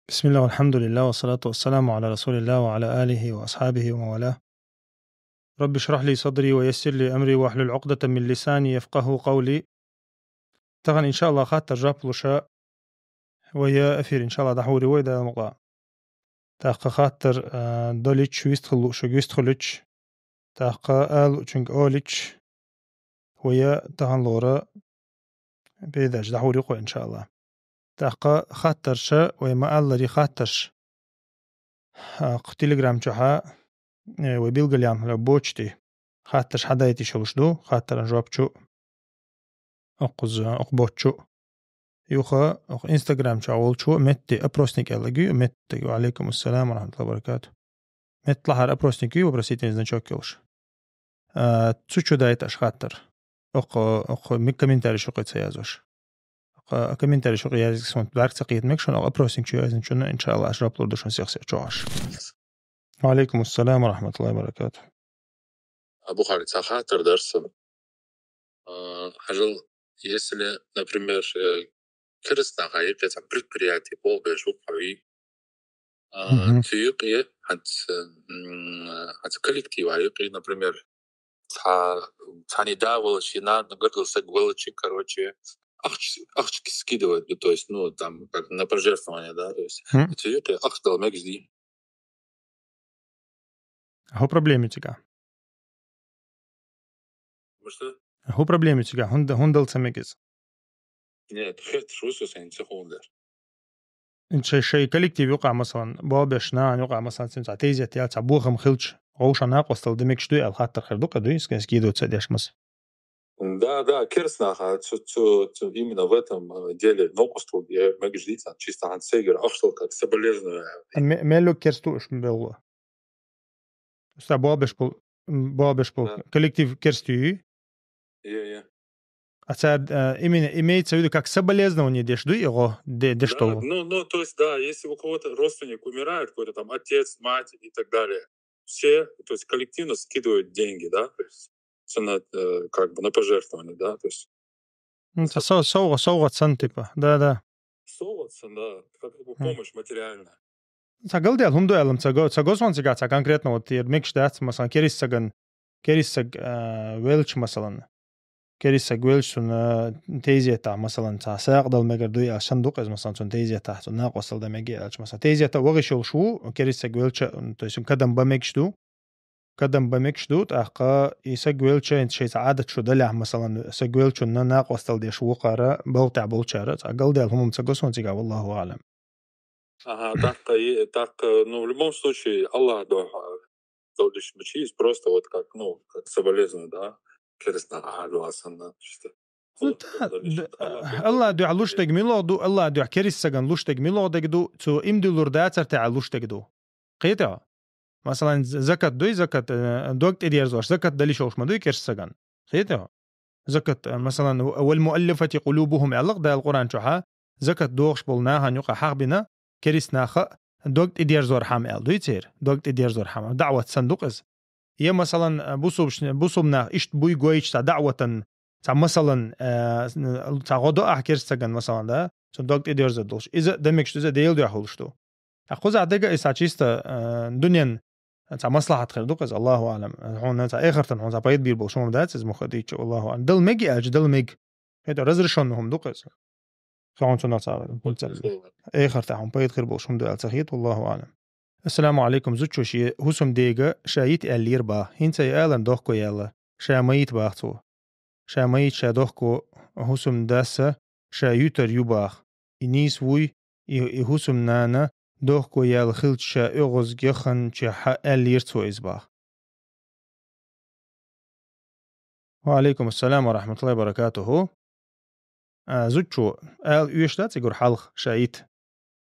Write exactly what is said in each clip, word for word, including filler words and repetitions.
بسم الله والحمد لله والصلاة والسلام على رسول الله وعلى آله وأصحابه ومن والاه. رب اشرح لي صدري ويسر لي أمري واحلل عقدة من لساني يفقهوا قولي. Тахан, иншаллах, хаттар жоп луш вай эфир, иншаллах, дӀахьур ю вай Дала мукъа. ТӀаккха хаттар, а, долча, вистхуьлуш, вистхуьлуш, тӀаккха алучуьнга олуш, вай тахан лора передача дӀахьур ю-кх, иншаллах. ТӀаккха хаттарш, вай ма-аллара хаттарш, а, кху Telegram чухьа, э, вай билгалъяьнна йолча почте хаттарш хьадайта йиш йолуш ду, хаттаран жоп чу, окхуза, окху боч чу. Юха, окху Instagram чу волчо метте опросник аьлла ю, метте, ва алейкум ассалам ва рахматуллахи ва баракатух. Метте лахьара опросник ю, вопросительный значок йолуш. А, цу чу дайта аша хаттар. Окху, окху ми-, комментарий чу кхин ца язош. Окху комментарий чу кхин язъян суна бӀаьрг ца кхета мега шуна, окху опросник чу яздинчунна, иншаллах, жоп лур ду шуна сих-сиха чу Ӏаш. Ва алейкум ассалам ва рахматуллахи ва баракатух. А, Бухари, цхьа хаттар дара сан. А, хьажал, если, например, э, керстанаха юкъе цхьа предприятие болх беш ву хьо, а, Мгм. цу юкъе хьан ц-, м, хьан цу коллектива юкъе, например, цхьа, цхьа недавал, ши на, на гордил саг велчи, короче, ахч-, ахчки скидывать, ну, то есть, ну, там, как на пожертвование, да, то есть, Мгм. цу юкъе ахча дала мегаш дий? ХӀун проблема ю цигахь? Мишта? ХӀун проблема ю цигахь? ХӀунда, хӀунда дала ца мега иза? Нет, хетташ ву со сайна ца хӀунда дер. Шай, шай коллектив юкъахь, масалан, болх беш нахана юкъахь, масалан, цуьнца тезет яц, цхьа бохам хилча, вовшах накъостал дан мегаш дуй аьлла хаттар хир ду-кх, дуй, ски-, скидывать ца деш, маса. Да, да, керстанаха, цу, цу, цу, именно в этом, э, деле накъостал дан мегаш дий царна, чисто хьан цигара ахча дала, как соболезную. Ме-, мел ю керста уьш белхало? Ца болх беш болу, м, болх беш болу Да. коллектив керста ю? Я, я. А цара, э, именно имеется в виду, как соболезнование деш ду и го, де-, деш Да, толу? ну, ну, то есть, да, если у кого-то родственник умирает, какой-то там отец, мать и так далее, все, то есть коллективно скидывают деньги, да, то есть цена, э, как бы на пожертвование, да, то есть Ну, это со-, совгӀа-, совгӀат сан, типа, да, да. СовгӀат сан, да, как бы Мгм. помощь материальная. Ца галдаьлла хӀума ду аьлла, ца го-, ца го сон цигахь, ца конкретно вот тера мегаш дац, масалан, керста саган, керста саг, а, велча, масалан. Керста саг велча, цунна тезетахь, масалан, ца сагӀа дала мегар дуй аьлла, шан ду-кх иза, масалан, цунна тезетахь, цунна накъостал дан мега аьлча, масалан. Тезетахь вахийтуш йолуш ву, керста саг велча, то есть кадам бан мегаш ду, кадам бан мегаш ду, тӀаккха и саг велча, хӀинца шайца Ӏадат шу далехь, масалан, саг велчунна накъостал деш вукхара, балха тӀехь болчара, цхьа галдаьлла хӀума ца го сон цигахь, валлаху аӀлам. Ага, тӀаккха, и, тӀаккха, ну, в любом случае, Аллах дуьхьа, а, долуш мичийс, просто вот как, ну, как соболезную, да, керстанаха хьажала санна, чисто. Ну, та-, Аллах дуьхьа луш дерг мила ду, Аллах дуьхьа керста саган луш дерг мила дерг ду, цо имдуьллур дацар тӀехь луш дерг ду. Кхетий хьо? Масалан, з-, закат дуй, закат, э, дог тӀедерзош, закат дала йиш йолуш ма дуй керста саган. Кхетий хьо? Закат, э, масалан, «Вал муаллифати къулубухум» аьлла-кх Дала Къуръан чохьа, закат дохуш болу нахана юкъа хьахбина, керста наха дог тӀедерзорхьама аьлла дуй церан, дог тӀедерзорхьама, даӀват санна ду-кх иза. Я, масалан, э, бусулб-, бусулба нах иштта буй гойтуш цхьа даӀватан, цхьа масалан, э, цхьа гӀо до ахь керста саган, масалан, да, цунна дог тӀедерзор долуш. Иза а дан мегаш ду, иза а Делан дуьхьа хуьлуш ду. Ткъа кхузахь дерг а иза чисто, э, дуьненан цхьа маслахьат хир ду-кх иза, Аллаху аӀлам. Хьуна цхьа эхартан хьуна цхьа пайда бийр болуш хӀума дац иза, муха дийцча, Аллаху аӀлам. Дала мега аьлча, дала мега. ХӀета разрешённый хӀума ду-кх иза. Ца хьуна цунах ца вара. Эхартахь хьуна пайда хир болуш хӀума ду аьлла ца хета, Аллаху аӀлам. Ассаламу Ӏалайкум, зудчо шен хӀусамдега ша йита аьллера бах. ХӀинца и аларна дохко яьлла. Ша ма йита бах цо. Ша ма йита, ша дохко хӀусамдаса ша юьтур ю бах. И нийса вуй, и, и хӀусамнана дохко яьлла хилча ша оьгӀазгаханчехьа аьллера цо иза бах. Ва алейкум ассалам ва рахматуллахи ва баракатуху. А, зудчо, ала оьшуш дац и гур хьалха ша йита?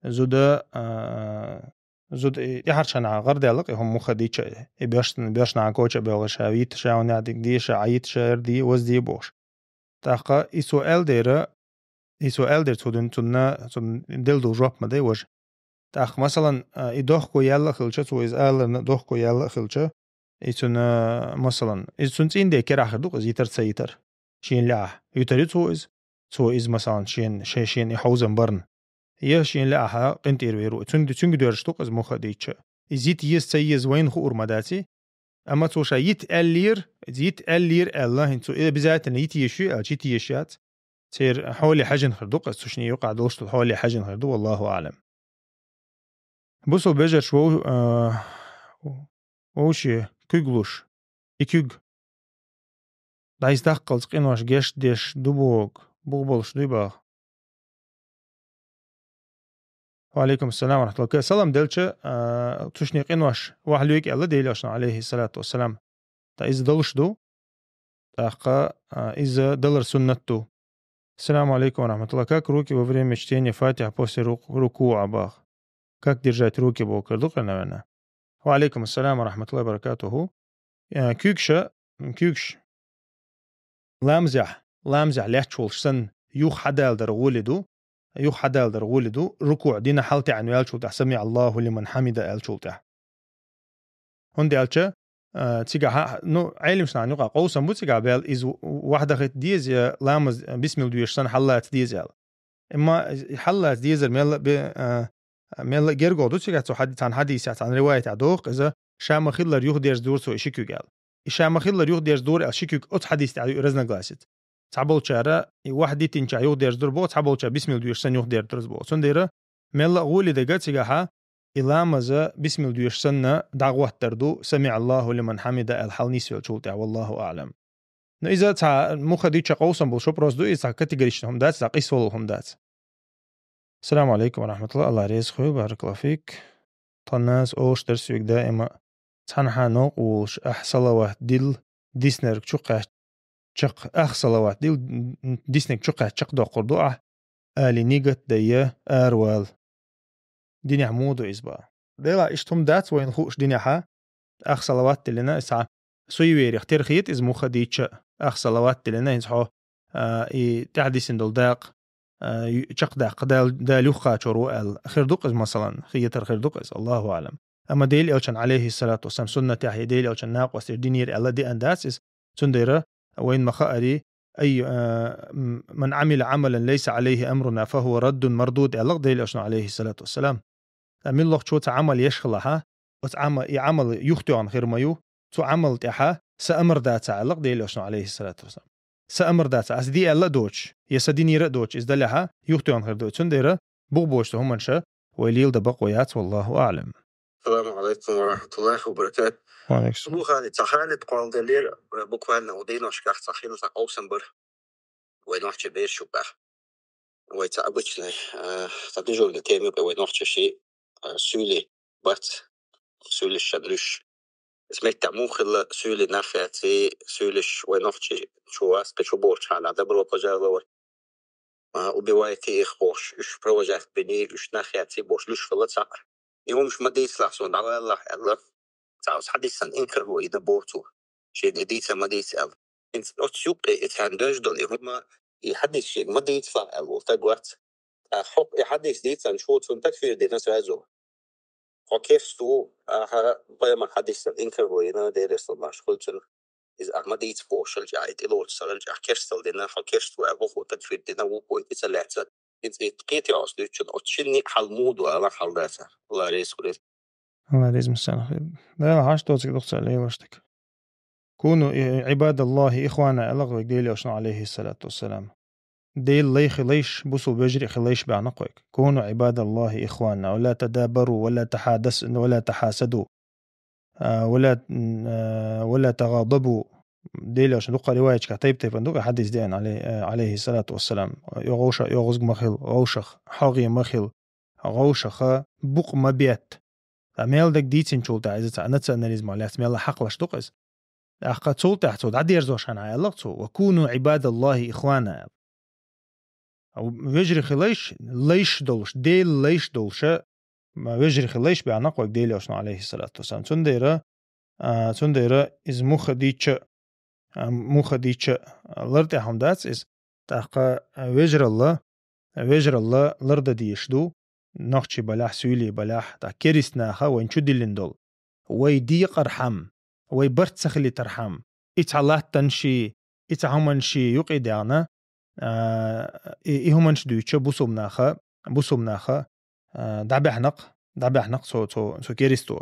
Зуда, а, зуда и тӀаьхьарчу хенахь гӀардаьлла-кх и хӀума муха дийча, и боьршна-, боьршнахьа коча а бевлла ша йита, ша хӀун яхь дерг де, ша Ӏа йита, ша эр де, ваз де бохуш. ТӀаккха и цо аьлла дера, и цо аьлла дера цо дуьйна, цунна, цунна делла долу жоп ма дай важа. ТӀаккха, масалан, а, и дохко яьлла а хилча, цо иза аларна дохко яьлла а хилча, и цунна, масалан, иза цунна цӀийнан де керахь хир ду-кх иза йитар, ца йитар. Шена лаьхьа. Юьтур ю цо иза. Цо иза, масалан, шена, шен, шена и хьовзам барна. я шен лаахьа къинтӀера вер ву. Цунга, цунга доьрзуш ду-кх иза муха дийча. Иза йита еза, ца еза вайна хуур ма дац. Амма цо ша йита аьллера, иза йита аьллера аьлла, хӀинца цо обязательно йита езаш ю аьлча, йита езаш яц. Церан хьоле хьежжина хир ду-кх иза, цу шинне юкъахь долуш долу хьоле хьежжина хир ду, валлаху аӀлам. Бусул бежарш вов-, а, вовше куьг луш. И куьг. ДӀайса даккхалц къинош геч деш ду боху, бух болуш дуй баха. Ва алейкум ассалам ва рахматуллах. Салам делча, а, цу шинне къинош вахьа лоьгу аьлла Делан Элчано, алейхиссалату вассалам. Ткъа иза долуш ду. ТӀаккха, а, иза далар суннат ду. Ассаламу алейкум ва рахматуллах. Как руки во время чтения Фатиха после рук-, рукуа бах? Как держать руки боху кара ду-кх, наверное. Ва алейкум ассалам ва рахматуллахи ва баракатуху. Э, куьйгаш, куьйгаш ламазехь, ламазехь лаьтташ волуш санна, юха хьадаладар гӀоли ду, юха хьадаладар гӀоли ду, рукуӀ дина хьалатаьӀна ваьллачул тӀаьхьа, «Самиъ Аллаху лиман хьамида», аьллачул тӀаьхьа. ХӀунда аьлча, а, цигахьа, ну, Ӏелимаш нахана юкъахь къовсам бу цигахь баьлла, иза вахьа дахийта деза, я ламаз бисмилла доьшуш санна хьаллаца деза аьлла. Амма хьаллаца дезар мелла а бе-, а, мелла а гергахь ду цигахь цу хьади-, цхьана хьадисехь, цхьана риваятехь доху-кх иза, ша ма-хиллара юхадерзадора цо и ши куьг аьлла. И ша ма-хиллара юхадерзадора аьлла ши куьг оцу хьадис тӀехь ю разногласица. Цхьаболчара и вахьа дитинчохь юхадерзадора боху, цхьаболчара бисмилла доьшуш санна юхадерзадора боху. Цундела мелла а гӀоли дага цигахьа, и ламаза бисмилла доьшуш санна дӀагӀоттар ду, «Самиъ Аллаху лиман хьамида» аьлла хьал нисвеллачул тӀаьхьа, валлаху аӀлам. Ну, иза цхьа муха дийча къовсам болуш вопрос ду, иза цхьа категоричный хӀума дац, цхьа къийсаволу хӀума дац. Ассаламу алейкум ва рахматуллах, Аллах реза хуьлда, баракаллаху фик. Тханнас олуш дара соьга даима, цхьанхьа новкъа волуш, ахь салават дилла, диснарг чу кхаьчча чакх-, ахь салават дилла, диснарг чу кхаьчча чекхдоккхур ду ахь, али нигат дайя аравала. Динехь муха ду иза бах? Делахь, иштта хӀума дац вайна хууш динехьа, ахь салават диллина, иза цхьа суевериех тера хета иза муха дийча, ахь салават диллина, хӀинца хьо, а, и тӀаьхьадисина долу дакъа, а, ю-, чекхдаккха Дала, Дала юхакхачор ву аьлла. Хир ду-кх иза, масалан, хетар хир ду-кх иза, Аллаху аӀлам. Амма Делан Элчан, алейхиссалату вассалам, суннатехь я Делан Элчан накъостий динера аьлла деана дац иза, цундела вайна ма-хаари, ай, а, м-, «Ман Ӏамила Ӏамалан лайса Ӏалайхи амруна, фа хӀува раддун мардуд», аьлла-кх Делан Элчано, алейхиссалату вассалам. Ткъа муьлххачо цхьа Ӏамал еш хилахьа, оцу Ӏама-, и Ӏамал юхатоьхна хир ма ю, цу Ӏамал тӀехьа сан амар дацахь аьлла-кх Делан Элчано, алейхиссалату вассалам. Сан амар дацахь, ас де аьлла а доцуш, я сан динера а доцуш, иза далехьа, юхатоьхна хир ду. Цундела бух боцуш ду хӀуманаш вай леладан бакъо яц, валлаху аӀлам. Саламу алейкум ва рахматуллахи ва баракатух. Ва алейкум салам. Бухари, цхьа Халид кхолладеллера, буквально у дийношкахь цхьа хилла цхьа къовсам бара. Вай нохчий бераш юкъахь. Вай цхьа обычный, э, цхьа дежурный тема юкъа вай нохчий ши, э, суьйлий бац, суьйлаш шадуьш. Иза меттехь муха хилла, суьйлий нах яций, суьйлаш вай нохчий чу вац, кхин чу бохучу хьалха добро пожаловать. А, убивайте их бохуш, уьш провожать бини, уьш нах яций бохуш, луьш хилла цхьаъ. И хӀумаш ма дийцалахь суна, дӀавалалахь аьлла. Цхьа оцу хьадисан инкар ву, и дан боху цо. Шена и дийца ма дийца аьлла. ХӀинца оцу юккъе и цхьаьна доьжна долу и хӀума, и хьадис шена ма дийцалахь аьлла волу стаг вац. Ткъа хьо и хьадис дийцанчо цунна такфир дина сразу. Хьо керста ву, ахьа пайхамар хьадисана инкар ву йина, Делера салам хуьлда цунна. Иза ахьа ма дийца бохуш хилча, и тӀелоцуш ца хилча, ахьа керсталла дина, хьо керста ву аьлла, вукхо такфир дина, вукхо и тӀе ца лаьцна. Иза и кхетий хьо оцу дуьйцучунна, оцу шинна а хьал муха ду аьлла, хьал дацахь. Алла реза хуьлда. Алла реза муссана хуьлда. Дала хьашт доцург ду-кх цара лелош дерг. «Куну и-, Ӏибадаллахи ихвана», аьлла-кх вайга Делан Элчано, алейхиссалату вассалам. Делан лай хилайш, бусул вежарий хилайш баьхна-кх вайга. «Куну Ӏибадаллахи ихвана, ва ла тадабару, ва ла тахадас-, ва ла тахасаду, а, ва ла, а, ва ла тагадабу». Делан Элчано дуккха риваяташкахь тайп-тайпана ду-кх и хьадис деана, алей-, а, алейхиссалату вассалам. ЙогӀуша-, йогӀузг ма хила, вовшах хьогӀе ма хила, вовшаха букъ ма бетта. Ткъа мел дерг дийцинчул тӀаьхьа иза цхьа национализмах лаьцна мелла хьакхалаш ду-кх иза. ТӀаккха цул тӀаьхьа цо дӀадерзош хьана аьлла-кх цо: «Ва куну Ӏибадаллахи ихвана», аьлла. Вежарий хилайш, лайш долуш, Делан лайш долуша, м, вежарий хилайш баьхна-кх вайга Делан Элчано, алейхиссалату вассалам. Цундела, а, цундела иза муха дийча, а, муха дийча, а, лар тӀехь хӀума дац иза. ТӀаккха, а, вежаралла, вежаралла лардан дезаш ду, нохчий балахь, суьйлий балахь, тӀаккха керист наха вайна чу диллина долу. Вай декъархьама, вай барт ца хилийтархьама, и цхьа латтанаши, и цхьа хӀуманаши юкъе даьхна, а, и, и хӀуманаш дуьйцуча бусулба наха, бусулба наха, а, дӀабаьхьнакх, дӀабаьхьнакх цо, цо, цо керисто.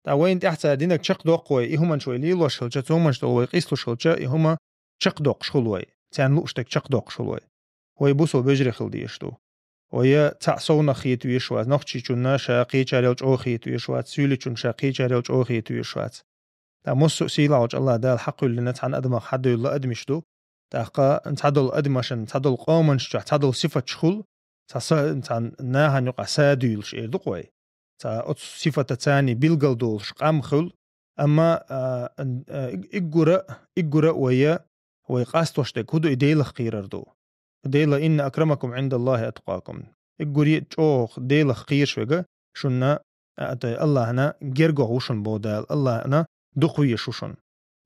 ТӀаккха вайна тӀехь цара динаг чакхдоккху вай, и хӀуманаш вай лелош хилча, цу хӀуманаш долу вай къийсалуш хилча, и хӀума чакхдоккхуш хуьлу вай, царна лууш дерг чакхдоккхуш хуьлу вай. Вай бусулба вежарий хила дезаш ду. Вай цхьаъ совнах хета везаш вац, нохчичунна ша кхечарел чӀогӀа хета везаш вац, суьйличунна ша кхечарел чӀогӀа хета везаш вац. ТӀаккха массо а сийлахьчу Аллах Дала хьакхуьллина цхьана адамах хьадевлла адамаш ду. ТӀаккха цхьадолу адамашна, цхьадолу къоманаш чохь, цхьадолу сифаташ хуьлу, цхьа са-, цхьа нахана юкъахь са дуьйлуш эр ду-кх вай. Цхьа оцу сифата царний билгал долуш къам хуьлу, амма, а, а, уггара, уггара а вай, вай къастош дерг хӀун ду, и Делах кхерар ду. Дела: «Инна акрамакум Ӏиндаллахи аткъакум». Уггаре а чӀогӀа Делах кхераш верг шуна, а, тай Аллахьна гергахь ву шуна боху Дала, Аллахьна дукха везаш ву шуна.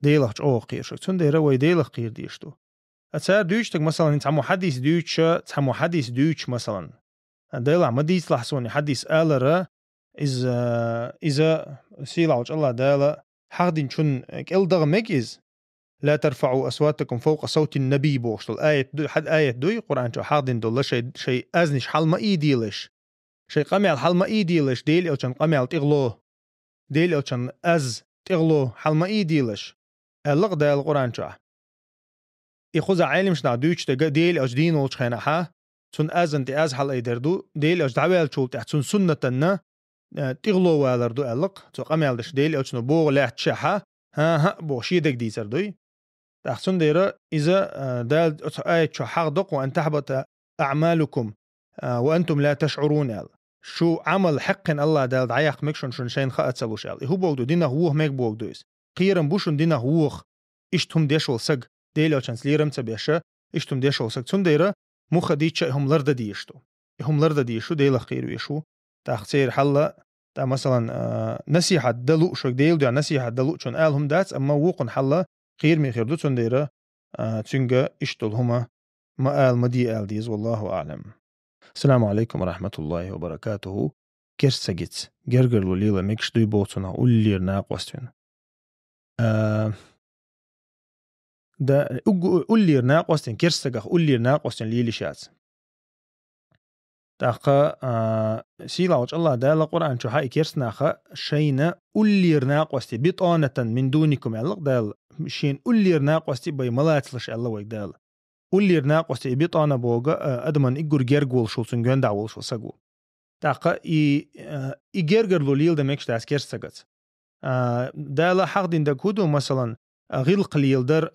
Делах чӀогӀа кхераш верг. Цундела вай Делах кхера дезаш ду. А цара дуьйцу дерг, масалан, цхьаммо хьадис дуьйцуш, цхьаммо хьадис дуьйцуш, масалан. Делахь ма дийцалахь суна и хьадис алара, иза, иза сийлахьчу Аллах Дала хьахдинчун кӀел даха мега иза. «Ла тарфаӀу асватакум фавкъа савтин набий», бохуш долу аят ду, хьад-, аят дуй, Къуръан чу хьахдина долу, шай, шай азниш хьал ма ийделаш. Шай къамел хьал ма ийделаш, Дела элчан къамел тӀегӀло. Дела элчан аз тӀегӀло хьал ма ийделаш, аьлла-кх Дала Къуръан чохь. И кхуза Ӏеламаш нах дуьйцуш дерг Дела элча дийна волчу хенахьа, цунна азан тӀе аз хьал айдар ду, Дела элча дӀаваьллачул тӀаьхьа цунна суннатанна, э, тӀегӀло валар ду аьлла-кх, цо къамел деш Дела элчано боху лаьтташехьа, хӀан-хӀа боху шен дерг дийцар дуй. ТӀаккха цундела иза, а, Дала оцу аят чохь хьахдоккху: «Ан тахьбата аъмалукум, а, ва антум ла ташъурун», аьлла. Шу Ӏамал хьекхина Аллах Дала дӀаяккха мега шуна, шуна шайна хаа ца луш аьлла. И хӀун боху ду, динах воха мега боху ду иза. Кхерам бу шуна динах воха. Иштта хӀума деш волу саг, Дела элчанца лерам ца беша, иштта хӀума деш волу саг. Цундела муха дийцча и хӀума лардан дезаш ду. И хӀума лардан дезаш ду, Делах кхера везаш ву. ТӀаккха церан хьалла, тӀа, масалан, а, насихьат дан лууш верг, Делан дуьхьа насихьат дан луучунна ала хӀума дац, амма вукхунна хьалла кхераме хир ду, цундела, а, цуьнга иштта долу хӀума ма ала, ма де ала деза, валлаху аълам. Ассаламу алейкум ва рахматуллахи ва баракатуху. Керста сагаца гергарло лела мегаш дуй боху цунах уллера накъост вина? А, да, уг-, уллера накъостина, керста сагах уллера накъостина лелаш яц. ТӀаккха, а, сийлахьчу Аллах Дала Къуръан чохь и керста наха шайна уллера накъостий, битӀанатан мин дуникум аьлла-кх Дала, шен уллера накъостий бай ма лацалаш аьлла вайга Дала. Уллера накъостий, и битӀана боху, а, адаман уггар герга волуш ву, цуьнан гонаха волуш ву саг ву. ТӀаккха и, а, и гергарло леладан мегаш дац керста сагаца. А, Дала хьахдина дерг хӀун ду, масалан, а, гӀиллакх леладар,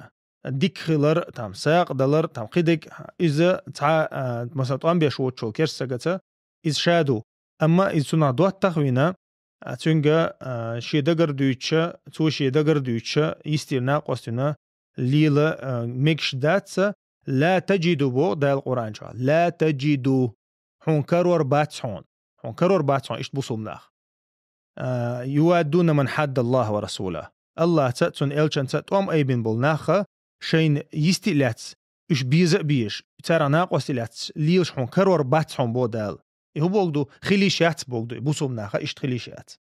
дика хилар, там, сагӀа далар, там, кхидерг, иза цхьа, а, масалан, тӀом беш воцучул керста сагаца, иза ша ду. Амма иза цунах доттагӀа вина, а, цуьнга, а, шен дагара дуьйцуша, цо шен дагара дуьйцуша, йистера накъост вина, лела, а, мегаш дац, ла таджиду боху Дала Къуръан чохь. Ла таджиду. Хьуна карор бац хьуна. Хьуна карор бац хьуна, иштта бусулба нах. А, юваддуна ман хьадда Аллаха ва расула. Аллахца, цуьнан элчанца тӀом айбина болу наха шайна йисте а лаьцна, уьш беза а безаш, царах накъостий лаьцна лелаш хьуна карор бац хьуна боху Дала. И хӀун боху ду, хила йиш яц боху ду, и бусулба наха иштта хила йиш яц.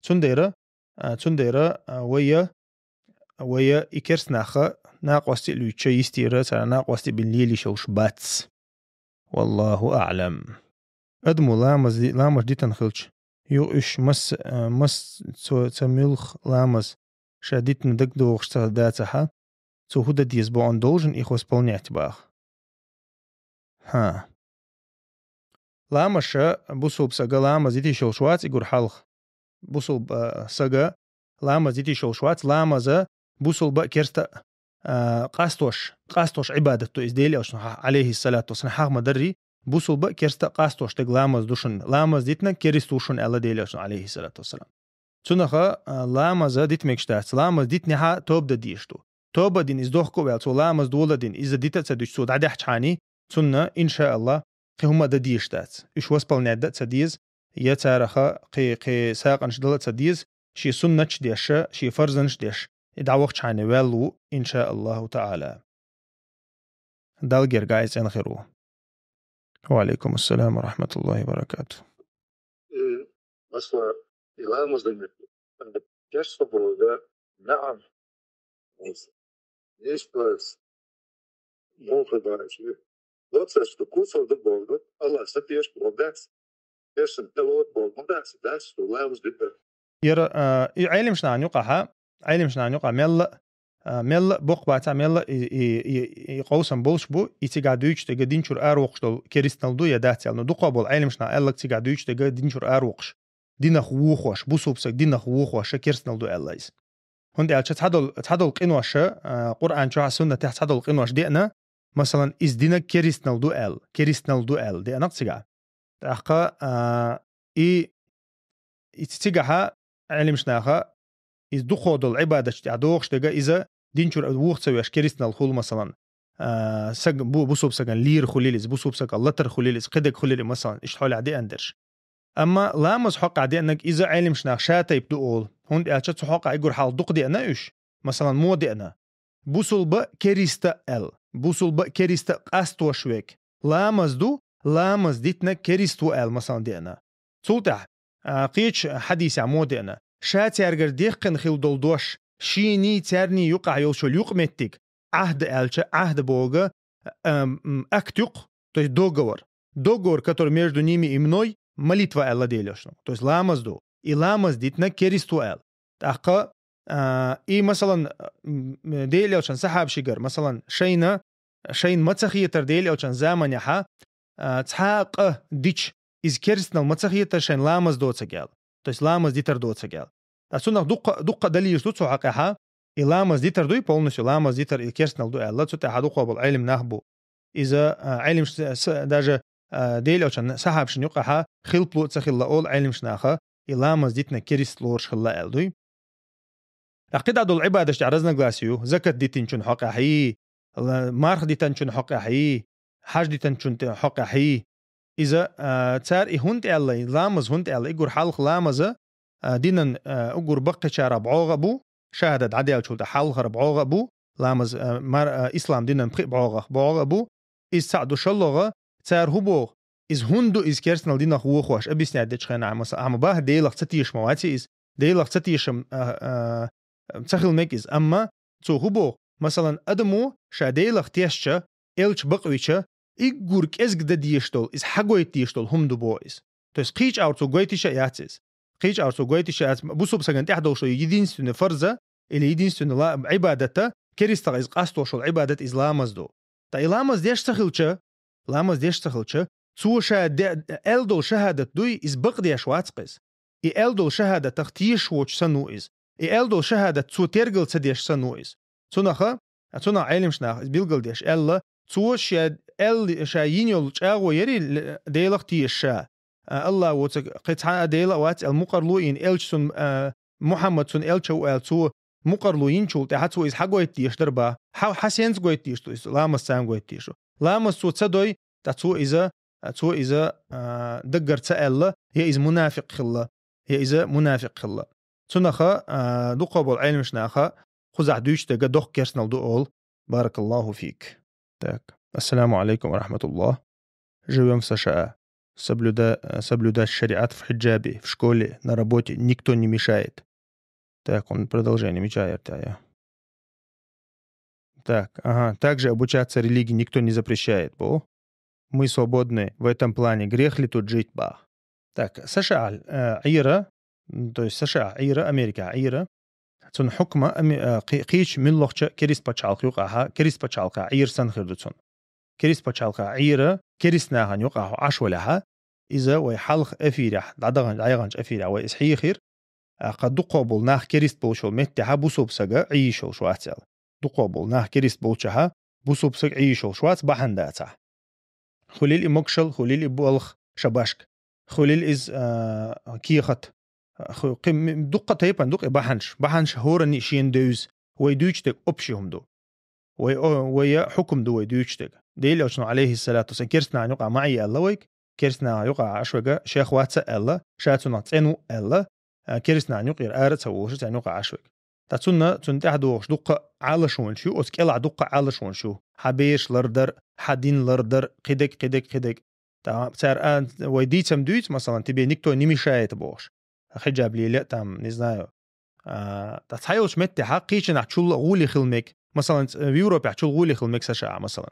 Цундела, а, цундела, а, вайя, вайя и керста наха накъостий а луьйча, йистера царах накъостий бина лела йиш йолуш бац. Валлаху аълам. Адамо ламаз, ламаз дитина хилча, юха уьш масса, а, масса цо ца муьлхха ламаз ша дитина дагадогӀуш ца дацахьа, цо хӀун дан деза боху, он должен их восполнять баха. ХӀа. Ламаз ша бусулба сага ламаз дитиш йолуш вац и гур хьалха. Бусулба, а, сага ламаз дитиш йолуш вац, ламаза бусулба а керста а, а, къастош, къастош Ӏибадат ду иза Дела элчано, хьа-, алейхиссалату вассалам, хьаха ма-дарри, бусулба а керста а къастош дерг ламаз ду шуна, ламаз дитинарг керста ву шуна аьлла Дела элчано, алейхиссалату вассалам. Цунаха, а, ламаза дита мегаш дац, ламаз дитинехьа тоба дан дезаш ду. Тоба дина иза дохко а ваьлла, цо ламаз дола а дина, иза дита а ца дуьтуш, цо дӀадехьчхьани, цунна, иншааллах, кхин хӀума дан дезаш дац. Уьш восполнять дан а ца деза, я цараха кхин, кхин сагӀанаш дала а ца деза, шен суннаташ а деш, шен фарзанаш а деш, и дӀавахчхьана ваьлла ву, иншааллаху таала. Далла герга айцӀена хир ву. Ва алейкум ассалам ва рахматуллахи ва баракатух. Э, масала, и ламаз дан керста боху, да? Наам. Есть, есть. Муха баьча. Вот, что кусал да Бога, Аллах сапеш Бога. Першин да вот Бога, да, да, что лам ждет. Яра, а, и Ӏелимшнан юкъахьа, Ӏелимшнан юкъа мелла, а, мелла бокх баца, мелла и, и, и, и къовсам болш бу, и цига дуйч дега динчур ар вокш дол керистнал ду я дацял. Но дукъо бол Ӏелимшна аллак цига дуйч дега динчур ар вокш. Динах вухош, бусубсак динах вухош, керстнал ду аллайс. Хунда алча цадол, цадол къиноша, а, Къуръан чуа сунна тех цадол къинош де'на, масалан, из динак керистнал ду ал, керистнал ду ал, де'нак цига. Тахка, а, и, и цигахьа, Ӏелимшнаха, из духо дол Ӏибадатч тя дохш дега, иза динчур вух ца веш керистнал хул, масалан. А, саг, бу, бусубсаган лир хулилиз, бусубсаган латар хулилиз, къидак хулили, масалан, ишт холя де'андерш. Амма ламаз хьокъа де'наг иза Ӏелимшнах ша тайп ду ол. Хунда алча цу хьокъа игур хьал дукъ де'на уьш. Масалан, мо де'на. Бусулба кериста ал. Бусулба кериста къастош век. Ламаз ду, ламаз дитна керист ву ал, масалан, де'на. Цул тӀехь, а, кхеча хьадисехь мо де'на. Ша цаьргара дехкхина хил дол дош, шийний, цаьрний юкъахь йолчул юкъ меттиг. Ӏахда аьлча, Ӏахда бога, а, м, акт юкъ, то есть договор. Договор, который между ними и мной, молитва аьлла Делешна. То есть ламаз ду. И ламаз дитна керист ву аьлла. Тахка, а, и, масалан, м, Делелчан сахьабшигар, масалан, шайна, шайн ма ца хетар Делелчан заманехьа, а, цхьа къа дич, из керстнал ма ца хетар шайн ламаз доцаг аьлла. То есть ламаз дитар доцаг аьлла. Та цунах дуккха, дуккха далилаш ду цу хьакъехьа, и ламаз дитар дуй, полностью ламаз дитар и керстнал ду аьлла, цу тӀехьа дуккха бол Ӏелим нах бу. Иза, а, Ӏелимш с-, с-, даже, а, Делелчан сахьабшин юкъахьа хилплу ца хилла ол Ӏелимшнаха, и ламаз дитна керист лорш хилла аьлла дуй. Аккхида дол Ӏибадаш тӀа разногласию, закат дитинчун хьокъехьи, ла-, марх дитанчун хьокъехьи, хьаж дитанчун тӀа хьокъехьи. Иза, а, цар и хӀунтӀ аьлла, ламаз хӀунтӀ аьлла, игур хьалха ламаза, а, динан, а, угур баккхичара бӀогӀа бу, шахадат Ӏаделчул тӀа хьалхара бӀогӀа бу, ламаз, а, мар-, а, ислам динан пхи бӀогӀах бӀогӀа бу, из цхьаъ ду шаллогӀа, цар хӀу боху, из хӀунда ду, из керстнал динах вохош, объяснять дечу хенахь, масала, ахьа ма бахьа, Делах ца тешам вац иза, Делах ца тешам, а, а, ца хила мег иза. Амма цо хӀу боху, масалан, адамо ша Делах тешча, элча бакъвича, иггур кӀезга дан деш долу, иза хьагойта деш долу хӀума ду боху иза. То есть кхийча аур цо гойтиша а яц иза. Кхийча аур цо гойтиша а яц, бусуб саган тӀехь долуш единственный фарза или единственный ла-, Ӏибадата, керистах иза къастошул Ӏибадат иза ламаз ду. Ткъа и ламаз деш ца хилча, ламаз деш ца хилча, цо ша де-, аьлла долу шахадат дуй, иза бакъдеш вац кхеза. И аьлла долу шахадатах тешаш воцуш санна ву иза. И аьлла долу шахадат цо тергал ца деш санна ву иза. Цунаха, цунах Ӏелимаш наха иза билгалдеш аьлла, цо ша аьлла, ша йина йолу чӀагӀо яри ле-, Делах тешаш ша. А, Аллах воцург кхин цхьа а Дела а вац аьлла мукъарло а йина, элча цунна, а, Мухьаммад цунна элча ву аьлла цо мукъарло йинчул тӀаьхьа цо иза хьагойта деш дара бан. Хьа, хьа сенца гойта деш ду иза? Ламаз царна гойта деш ду. Ламаз цо ца дой, ткъа цо иза, цо иза, а, даггара ца аьлла, я иза мунафикъ хилла, я иза мунафикъ хилла. Цунаха, а, дукха болу Ӏелмаш наха кхузахь дуьйцу дага доккха керстанал ду олу. Баракаллаху фик. Так. Ассаламу алейкум ва рахматуллах. Живём в С Ш А. Соблюда-, э, соблюдать шариат в хиджабе, в школе, на работе никто не мешает. Так, он продолжение меча я. Так, ага. Также обучаться религии никто не запрещает, бо. Мы свободны в этом плане. Грех ли тут жить, бах? Так, С Ш А, э, Ӏийра, м, то есть С Ш А Ӏийра, Америка Ӏийра. Цун хьукма ами-, э, кхи-, кхийча муьлххача керист пачхьалкх юкъахьа, керист пачхьалкха Ӏийра санна хир ду цун. Керист пачхьалкха Ӏийра, керист нахана юкъахьа Ӏаш валехьа, иза вай хьалха эфирехь, дӀадаханчу, дӀайханчу эфирехь вай иза хьийхира, а, кха дукхо болу нах керист болуш йолу меттехьа бусурба сага Ӏийш йолуш вац аьлла. Дукхо болу нах керист болчахьа, бусурба сага Ӏийш йолуш вац бахьана дацахь. Хуьлил и могушалла, хуьлил и балха шабашка. Хуьлил иза, а, кехат. Ху-, кхин ми-, дуккха тайпана ду-кх и бахьанаш. Бахьанаш хӀоранна шена девза. Вай дуьйцу дерг общий хӀума ду. Вай о-, вай я хьукум ду вай дуьйцу дерг. Делан элчано, алейхиссалату вассалам, керстанан юкъа ма Ӏе аьлла вайга, керстанан юкъа Ӏаш вега, шех вац а аьлла, ша цунах цӀена ву аьлла, а, керстанан юкъера ара а ца волуш, царна юкъа Ӏаш вега. Ткъа цунна, цунна тӀаьхьа догӀуш дуккха Ӏалашонаш ю, оцу кӀелахь дуккха Ӏалашонаш ю. Хьан бераш лардар, хьан дин лардар, кхидерг, кхидерг, кхидерг. Ткъа цара а, вай дийцам дуьйцу, масалан, тебе никто не мешает бохуш. Хиджаб леле а там, не знаю. А, ткъа цхьайолчу меттехьа кхийчанахь чул гӀоле хила мег. Масалан, ц-, в Европехь чул гӀоле хила мег С Ш А, масалан.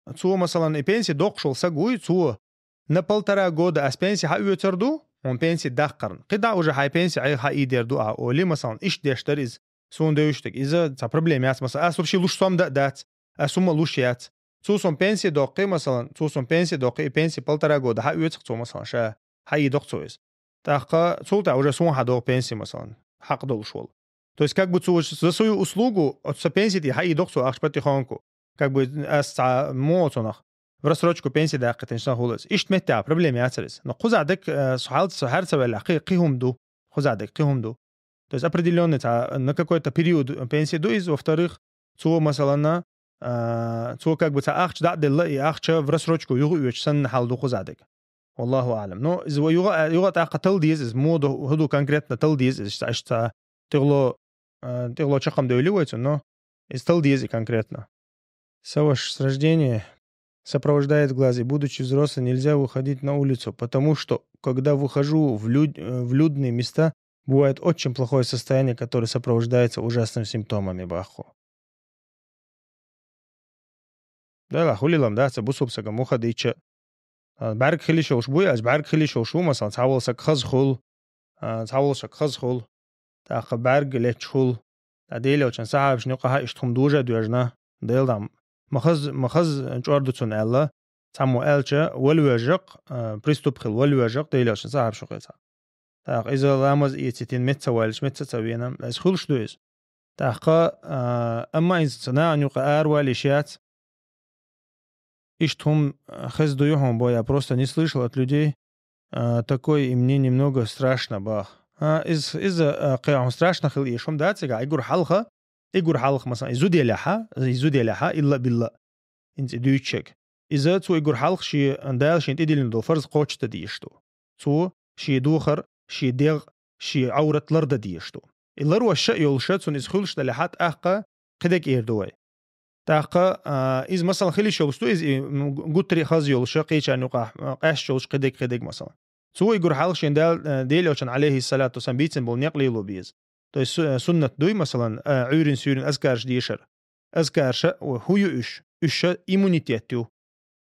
цо, масалан, и пенсия доккхуш волу саг вуй, цо на полтора года ас пенсия хьаоьцур ду, хьуна пенсия даккхарна. КхидӀа уже хьайн пенсия Ӏеха хьаийдер ду ахьа олий, масалан, иштта деш дара иза, суна девзаш дерг. Иза цхьа проблема яц, масалан, ас вообще луш сом дан а дац, ас хӀумма луш яц. Цо сом пенсия доккхий, масалан, цо сом пенсия доккхий, и пенсия полтора года хьаоьцу-кх цо, масалан, ша хьаийдо-кх цо иза. ТӀаккха цул тӀаьхьа уже суна хьадогӀу пенсия, масалан, хьакъ долуш волу. То есть, как бы цо за свою услугу, оцу сан пенсия тӀе хьаийдо-кх цо ахча потихоньку. Как бы ас цхьа мо цунах в рассрочку пенсия даккхийтина сан хуьлу иза. Иштта меттехь проблема яцара иза. Но кхузахь дерг, э, со хьал-, со хьаьрца ваьллехь, кхин, кхин хӀума ду. Кхузахь дерг, кхин хӀума ду. То есть определённый цхьа, на какой-то период пенсия ду иза, во-вторых, цо, масалан, а, цо как бы цхьа ахча дӀа а делла, и ахча в рассрочку юха оьцуш санна хьал ду кхузахь дерг. Валлаху аълам. Но иза вай юха, юха тӀаккха тала деза иза, мо ду, хӀун ду конкретно тала деза иза, иштта, иштта тӀехула, а, тӀехула чаккхам девлли вай цунна, но иза тала деза и конкретно. Саваш, с рождения сопровождает глаз, и будучи взрослым, нельзя выходить на улицу, потому что, когда выхожу в люд-, э, в людные места, бывает очень плохое состояние, которое сопровождается ужасными симптомами, боху. Делахь, хӀун лелам дац бусулба сага мухха дийча. А, бӀаьрг хила йиш йолуш буй, ас бӀаьрг хила йиш йолуш ву, масалан, цхьа волу саг хаза хуьлу, а, цхьа волу саг хаза хуьлу, тӀаккха бӀаьрг летча хуьлу. Ткъа Делан Элчан сахьабашна юкъахь иштта хӀума дужа а доьжна, Делан дам. Ма хаза, ма хаза чӀор ду цунна аьлла, цхьаммо аьлча, вала вежа-кх, а, приступ хила вала вежа-кх, Делан Элчан сахьабаш юкъе цхьа. ТӀаккха иза ламаз эцийтина, меца ца валлаш, меца ца вена, иза хуьлуш ду иза. ТӀаккха, а, амма иза ца нахана юкъа аравала йиш яц. Иштта хӀума, а, хеза дуй хьуна бо, я просто не слышал от людей, а, такой, и мне немного страшно, бах. А, иза, иза, а, кхин хьуна страшно хила эш хӀума дац цигахь, и гур хьалха, и гур хьалха, масалан, и зуда елехьа, и зуда елехьа, илла-билла. ХӀинца и дуьйцучуьнга. Иза цо и гур хьалха шен, Дала шена тӀедиллина долу фарз кхочушдан дезаш ду. Цо шен духар, шен дегӀ, шен Ӏоврат лардан дезаш ду. И ларвеш а йолуш, цунна иза хуьлуш делахь, тӀаккха кхидерг эр ду вай. ТӀаккха, а, иза, масалан, хила йиш йолуш ду, иза и, м, гуттаре а хаза йолуш, кхечарна юкъахь, а, къаьсташ йолуш кхидерг, кхидерг, масалан. Цо и гур хьалха шен Дала, а, Делан Элчан, алейхиссалату вассалам, бийцина болу некъ лело беза. То есть су-, э, суннат дуй, масалан, э, Ӏуьйрин суьйрин азкарш дешар. Азкарша, о, хӀун ю уьш? Уьш ша иммунитет ю.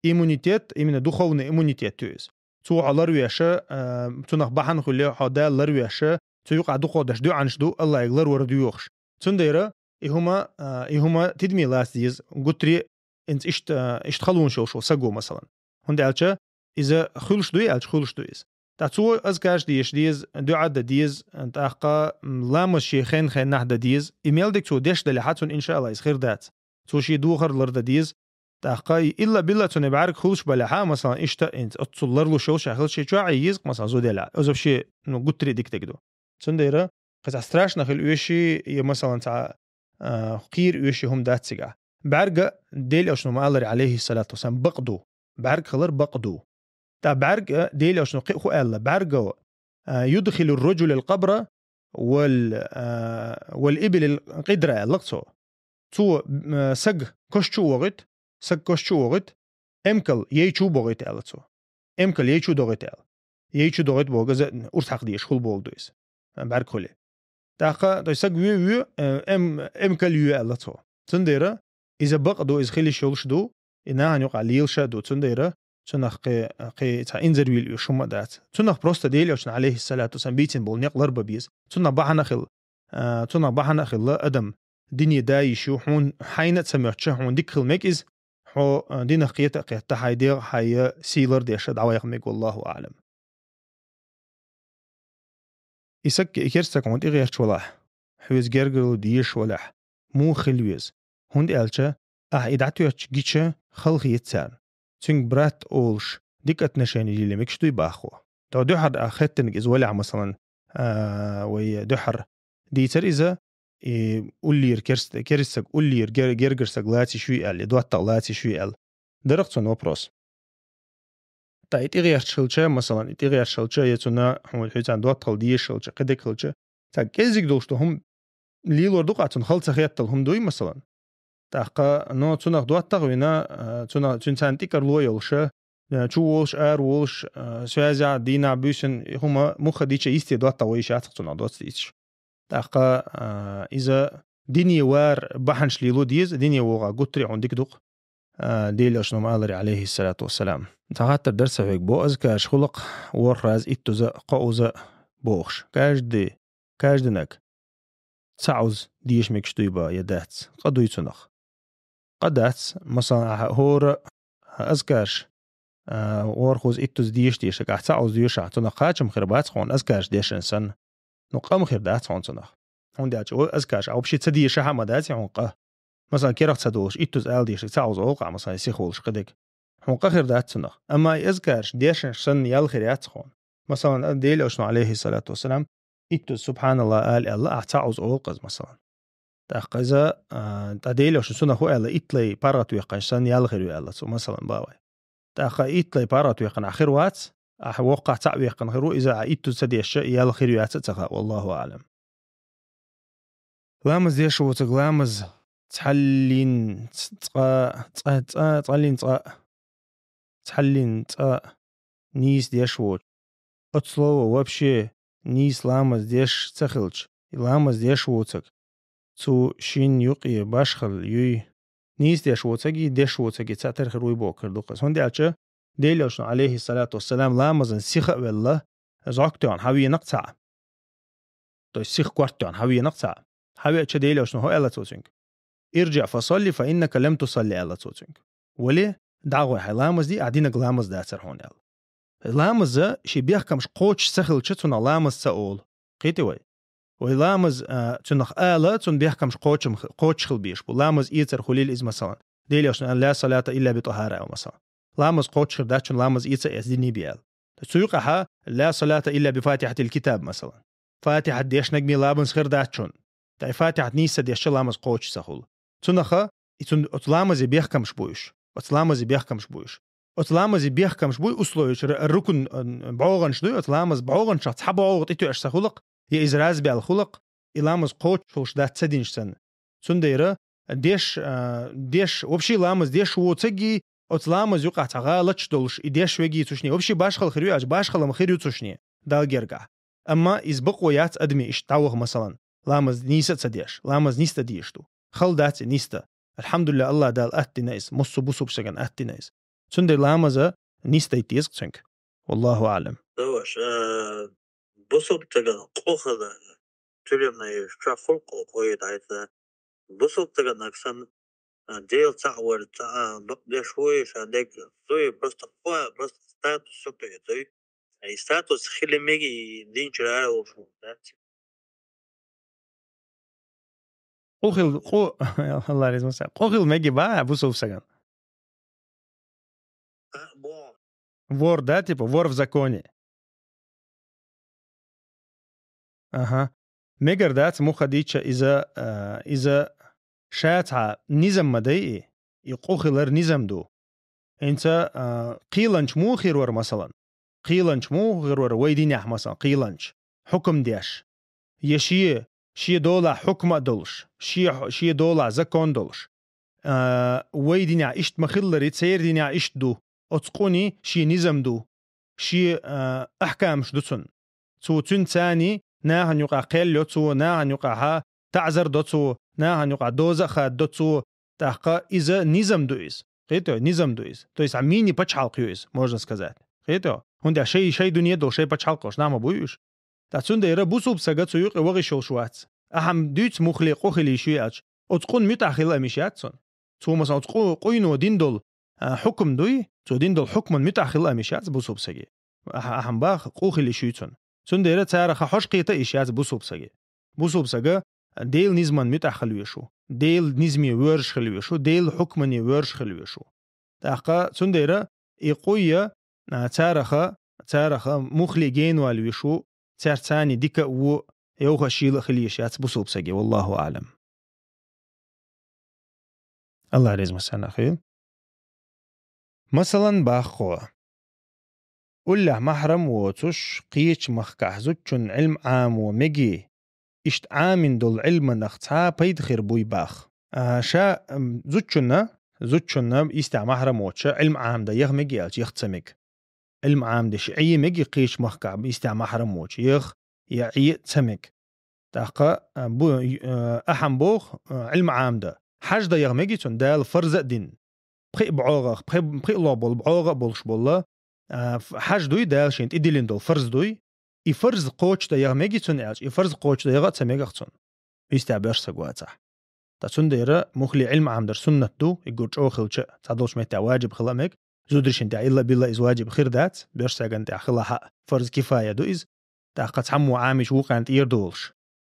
Иммунитет, именно духовный иммунитет ю иза. Цо хьо ларвеша, э, цунах бахьана хуьле, хьо Дала ларвеша, цу юкъа дукхо даш дуьӀанаш ду, Аллахьига ларвар доьхуш. Цундела и хӀума, э, и хӀума тидаме лаца деза, гуттаре а, инца иштта, иштта халонаш йолуш волу саго, масалан. ХӀунда аьлча иза хуьлуш дуй аьлча, хуьлуш ду иза. ТӀаккха цо азкарш деш деза, дуьӀа дан деза, тӀаккха, м, ламаз шен хен-хеннахь дан деза. И мел дерг цо деш делахь, цунна, иншаалла, иза хир дац. Цо шен духар лардан деза. ТӀаккха и илла-билла цунна бӀаьрг хуьлуш балахь, масалан, иштта инца, оццул ларлуш йолуш а хилча, шен чохь а еза-кх, масалан, зуда елахь. Иза вообще, ну, гуттаре а дика дерг ду. Цундела кхин цхьа страшно хила оьший, я, масалан, цхьа, а, кхера оьший хӀума дац цигахь. БӀаьрга Делан Элчано ма-аллара, алейхиссалату вассалам, бакъ ду. БӀаьрг хилар бакъ ду. ТӀаккха бӀаьрга Делан Элчано кхин а хӀун аьлла, бӀаьрго, а, юдхилур-раджулал-къабра вал, а, вал-ибилал-къидра аьлла-кх цо. Цо, м, саг каш чу а вохуьйту, саг каш чу а вохуьйту, эмкал яй чу а бохуьйту аьлла цо. Эмкал яй чу а дохуьйту аьлла. Яй чу а дохуьйту боху, иза урс хьакха дезаш хуьлу боху ду иза. БӀаьрг хуьлий. ТӀаккха, то есть саг вуьй, вуьй, э, эм-, эмкал юьй аьлла цо. Цундела иза бакъ ду, иза хила йиш йолуш ду, и нахана юкъахь лелаш а ду. Цундела цунах кхин, кхин цхьа инзарвийла оьшу хӀума а дац. Цунах просто Делан Элчано, алейхиссалату вассалам, бийцина болу некъ ларбан беза. Цунах бахьана а хилла, а, цунах бахьана а хилла адам дине да йиш ю, хьуна хьайна а ца моьттуш, хьуна дика хила мега иза, хьо, а, динах кхета а кхетта, хьайн дегӀ, хьайн сий лардеш а дӀаваха мега, валлаху аълам. И саг, и керста саг хьуна тӀегӀерташ валахь, хьоьца гергарло дезаш валахь, муха хила веза? ХӀунда аьлча ахьа и дӀатоьттуш гича, хала хета царна. Цуьнга брат олуш, дика отношение йилла мегаш дуй боху. Тхо дуьххьара а хеттинарг иза валахь, масалан, а, вай дуьххьара дийцар иза, и уллера керст-, керста саг, уллера гер-, гергара саг лаца йиш юй аьлла, и доттагӀа лаца йиш юй аьлла. Дара-кх цунна вопрос. Ткъа и тӀегӀерташ хилча, масалан, и тӀегӀерташ хилча, я цунна хьуна хьоьца доттагӀалла дезаш хилча, кхидерг хилча, цхьа кӀеззиг долуш ду хӀума лелор ду-кх цунна, хала ца хеттал хӀума дуй, масалан. ТӀаккха, но цунах доттагӀа а вина, а, цунах, цуьнца тӀекарло а йолуш, а, чу волуш, ара волуш, а, связехь, дийнахь, буьйсанна, и хӀума муха дийча, йисте доттагӀа ван йиш яц-кх цунах доцца дийцаш. ТӀаккха, а, иза дине вар бахьанаш лело деза, дине вогӀа гуттаре а хьуна дика ду-кх. а, Делан Элчано ма аллара, алейхиссалату вассалам. Цхьа хаттар дар са хьоьга, бо азкараш хулакх ворхӀ раз, иттаза, кхоъаза бохуш. Каждый, каждый наг цхьаъаза деша мегаш дуй ба, я дац? Къа дуй цунах? Къа дац, масалан, ахьа хӀора азкараш, а, ворхӀаза, иттаза деша дешарг ахь цхьаъаза доьшахь, цунах кхачам хир бац хьуна азкараш дешан санна. Ну, къа-м хир дац хьуна цунах. ХӀунда аьлча вай азкараш а вообще ца дешахь а ма дац хьуна къа. Масалан, керахца долуш, иттаза ала дешарг цхьаъаза олу-кх ахь, масалан, сиха волуш кхидерг. Хьуна къа хир дац цунах. Амма и азкараш дешанаш санна ял хир яц хьуна. Масалан, Делан Элчано, алейхиссалату вассалам, иттаза «Субханаллах» ала аьлла, ахь цхьаъаза олу-кх иза, масалан. ТӀаккха иза, а, тӀа Делан Элчано цунах хӀу аьлла, иттлай паргӀатваьккхинчу санна ял хир ю аьлла цо, масалан, бахьа вай. ТӀаккха иттлай паргӀатваьккхина ахь хир вац, ахь воккхахь цхьаъ ваьккхина хир ву, иза ахь иттаза ца дешча, ял хир ю яц а ца хаьа, валлаху аӀлам. Ламаз деш воцург ламаз цхьаллин ц-, цкъа, цкъа, цкъа, цхьаллин цкъа, цхьаллин цкъа нийса деш воцуш. Оцу слово вообще нийса ламаз деш ца хилча, и ламаз деш воцург цу шин юкъе башхалла юй. Нийса деш воцург и деш воцург и цхьаъ тера хир вуй бохург ду-кх иза. ХӀунда аьлча Делан Элчано, алейхиссалату вассалам, ламазан сиха а велла, зӀок тоьхна хьавеана-кх цхьаъ. То есть сиха корта тоьхна хьавеана-кх цхьаъ. Хьавеача Делан Элчано хӀу аьлла цо цуьнга: «ارجع فصل فإنك لم تصل», аьлла цо цуьнга. «Вали, дӀагӀой, хьайн ламаз де, ахь динарг ламаз дацара хьуна», аьлла. Ламаза шен бехкамаш кхочуш ца хилча, цунах ламаз ца олу. Кхетий вай? Вай ламаз, а, цунах ала, цунна бехкамаш кхочам-, кхочуш хила безаш бу. Ламаз эцар хуьлийла иза, масалан. Делан Элчано аьлла: «لا صلاة إلا بطهارة», аьлла, масалан. Ламаз кхочуш хир дац, чун ламаз эца эца динний бе аьлла. Цу юкъахьа: «لا صلاة إلا بفاتحة الكتاب», масалан. Фатихьат дешнарг ма ламаз хир дац чун. Тай Фатихьат нийса дешча, ламаз кхочуш ца хуьлу. Цунаха, и цун оцу ламазе бехкамаш бу уьш. Оцу ламазе бехкамаш бу уьш. Оцу ламазе бехкамаш буй условиеш, р-, рукн, ан, бӀогӀанаш дуй, оцу ламаз бӀогӀанашах цхьа бӀогӀа тӀетоьаш ца хуьлу-кх, я иза разбаьлла хуьлу-кх, и ламаз кхочуш хуьлуш дац ца динчу санна. Цундела деш, а, деш, вообще ламаз деш воцург и, оцу ламаз юкъахь цхьа гӀалаташ долуш, и деш верг и цу шинне вообще башхалла хир ю аьлча, башхалла ма хир ю цу шинне, Далла гергахь. Амма иза бакъо яц адаме иштта дӀаваха, масалан, ламаз нийса а ца деш, ламаз ниста деш ду. Хала дац и ниста. Алхьамдулиллах, Аллах Дала атта дина иза, массо а бусулба стагана атта дина иза. Цундела ламаза нисдайта деза-кх цуьнга. Валлаху аӀлам. Даваш, а, бусулба стагана къу хила тюремный чохь хуьлу къу хӀоьттина хьайца. Бусулба стагана санна, а, Дела цхьаъ вара, цхьаъ, а, бакъдеш вуй, ша дерг дуй, просто къу, просто статус сутуьйтуй. И статус хила меги динчуьра ара волуш ву, дац? Къу хила, къу, Аллах реза маса, къу хила меги бахьа бусулба стагана? А, бо. Вор, да, типа, вор в законе. Аха. Мегар дац муха дийча иза, а, иза ша цхьа низам ма дай и, и къу хилар низам ду. ХӀинца, а, кхеланча муха хир вара, масалан? Кхеланча муха хир вара вай динехь, масалан, кхеланча? Хьукам деш. Я шен, шен долахь хьукма а долуш, шен, шен долахь закон долуш. А, вай динехь иштта ма хиллари, церан динехь иштта ду. Оцу къуни шен низам ду. Шен, а, ахкамаш ду цунна. Цо цуьнан царний нахана юкъахь кхел йо, цо нахана юкъахьа таӀзар до цо, нахана юкъахь доза а хаддо цо, тӀаккха иза низам ду иза. Кхетий, низам ду иза. То есть, а, мини-пачхьалкх ю иза, можно сказать. Кхетий? ХӀунда аьлча шай, шай дуьне долу, шай пачхьалкх йолуш нах ма буй уьш. Ткъа цундела бусулба сага цу юкъе ваха йиш йолуш вац. Ахьа ма дуьйцу муххале къу хила йиш ю аьлча, оцу къуна муьтӀахь хила ам йиш яц цунна. Цо, масалан, оцу къу-, къуйно дина долу, а, хьукам дуй, цо дина долу хьукман муьтӀахь хила ам йиш яц бусулба саге. Ахьа, ахьа ма баха, къу хила йиш юй цунна. Цундела цараха хьожа кхета йиш яц бусулба саге. Бусулба сага Делан низаман муьтӀахь хила веш ву. Делан низаме воьрзуш хила веш ву. Делан хьукмане воьрзуш хила веш ву. ТӀаккха цундела и къуйя, а, цараха, цараха муххале генавала веш ву, цаьрца царний дика а ву, йовха а шийла а хила йиш яц бусулба саге. Валлаху аӀлам. Аллах реза маса нах хила. Масалан, боху. Уллехь махьрам воцуш, кхечу махкахь зудчунна Ӏилма Ӏамо мегий, иштта Ӏамийна долу Ӏилманах цхьа а пайда хир буй боху. А, ша, м, зудчунна, зудчунна истехь махьрам воцуша Ӏилма Ӏамадан яха мегий аьлча, яха ца мега. Ӏилма Ӏамадеш Ӏе мегий кхечу махкахь истехь махьрам воцуш, яха, я Ӏе ца мега. ТӀаккха, а, бу-, а, ахьа ма боху, а, Ӏилма Ӏамадан. Хьаж дан яха мегий цунна, Дала фарз а дина. пхи бӀогӀах, пхи, пхи ло бол, бӀогӀа болуш болла, а, ф-, хьаж дуй, Дала шен тӀедиллина долу фарз дуй, и фарз кхочушдан яха меги цунна аьлча, и фарз кхочушдан яха а ца мегах цунна. Истя боьрша саг вацахь. Ткъа цундела мухли Ӏилма Ӏамдар суннат ду, и гур чӀогӀа хилча, цхьадолчу меттехь ваджиб хила а мега, зударшин тӀехь илла-билла иза ваджиб хир дац, боьрша саган тӀехь хилахь а фарз кифая ду иза, тӀаккха цхьаммо Ӏамича вукхаьрна тӀера долуш,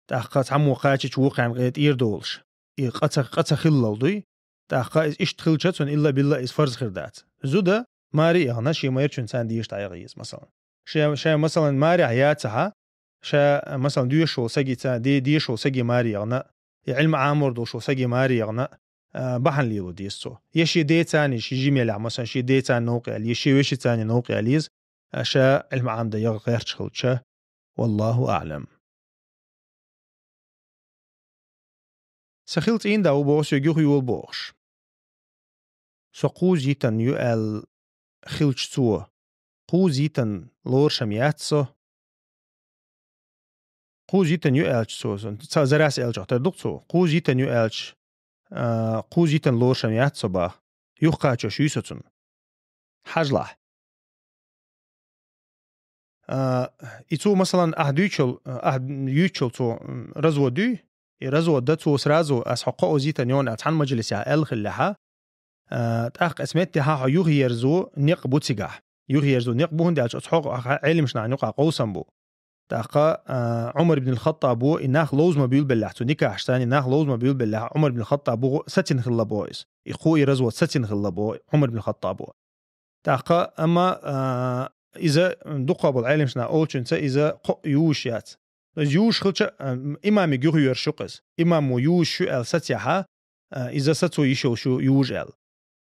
тӀаккха цхьаммо кхачича вукхаьрна къе тӀера долуш, и къа ца, къа ца хиллал дуй, тӀаккха иза иштта хилча, цунна илла-билла иза фарз хир дац. Зуда маре а яхана, шен майрачун царна деша дӀаяха еза, масалан. Ша, ша, масалан, марехь яцахьа, ша, масалан, доьшуш волу саги ца, де-, доьшуш волу саги маре яхана, я Ӏилма Ӏамор долуш волу саги маре яхана, а, бахьана лело деза цо. Я шен децани, шен жимелехь, масалан, шен децани новкъа яьлла, я шен вешицани новкъа яьлла еза, а, ша Ӏилма Ӏамда яха гӀерташ хилча. Валлаху аӀлам. Сан хила цӀийнда ву боху соьга юха йола бохуш. Со кхузза йитан ю аьлла хилча цо, кхузза йитан лорушам яц со. Кхузза йитан ю аьлча цо, сан, ца, зарас аьлча, тера ду-кх цо. Кхузза йитан ю аьлча, а, кхузза йитан лорушам яц со баха. Юхакхачош юй со цунна. Хьажлахь. А, и цо, масалан, ахь дуьйцучул, ахь юьйцучул цо, м, развод дуьй, и развод дан цо сразу, ас хьо кхо озитан йона аьлла цхьана мажлисехь аьлла хиллехьа, а, тӀаккха ас меттехьа хьо юхаерзо некъ бу цигахь. Юхаерзо некъ бу, хӀунда аьлча оцу хьо-, хьо-, Ӏелимаш нахьа юкъа къовсам бу. ТӀаккха, а, Ӏумар ибн ал-Хаттабо и нах ловза ма буьйлабеллехь, цу никахьаш санна и нах ловза ма буьйлабеллехь, Ӏумар ибн ал-Хаттабо сацина хилла бо иза. И кхо и развод сацина хилла бо Ӏумар ибн ал-Хаттабо. ТӀаккха, амма, а, иза дукха болу Ӏелимаш нахьа олучуьнца иза кхо ювуш яц. Иза ювуш хилча, а, имамиг юхайоьрзуш ю-кх иза. Имамо ювуш ю аьлла сацехьа, а, иза сацо йиш йолуш ю ювуш аьлла.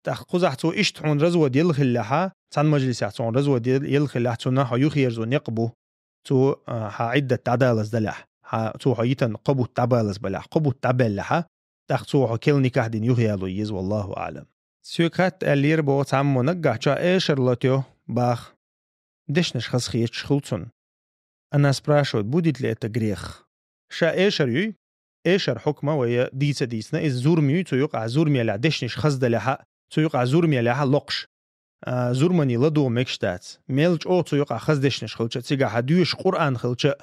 ТӀаккха кхузахь цо иштта хьуна развод елла хиллехьа, цхьана мажлисехь цо хьуна развод ел-, елла хиллехь, цунна хьо юхаерзо некъ бу. Цо, а, хьан Ӏиддат дӀабалаза далехь, хьан, цо хьо йитан кхо бутт дӀабалаза балехь, кхо бутт дӀабаьллехьа, тӀаккха цо хьо керла никахь дина юхаяло еза, валлаху аӀлам. Соьга хатта аьллера боху цхьаммо, наггахь чохь эшар ло тӀе баха. Дешнаш хаза хеташ хуьлу цунна. Она спрашивает, будет ли это грех? Ша эшар юй? Эшар хьукма вай дийца дийцина, иза зурма юй, цу юкъахь зурма елахь дешнаш хаза далехьа, цу юкъахь зурма елахьа локхуш. А, зурмане ладугӀа мегаш дац. Мел чӀогӀа цу юкъахь хаза дешнаш хилча, цигахьа доьшуш Къуръан хилча,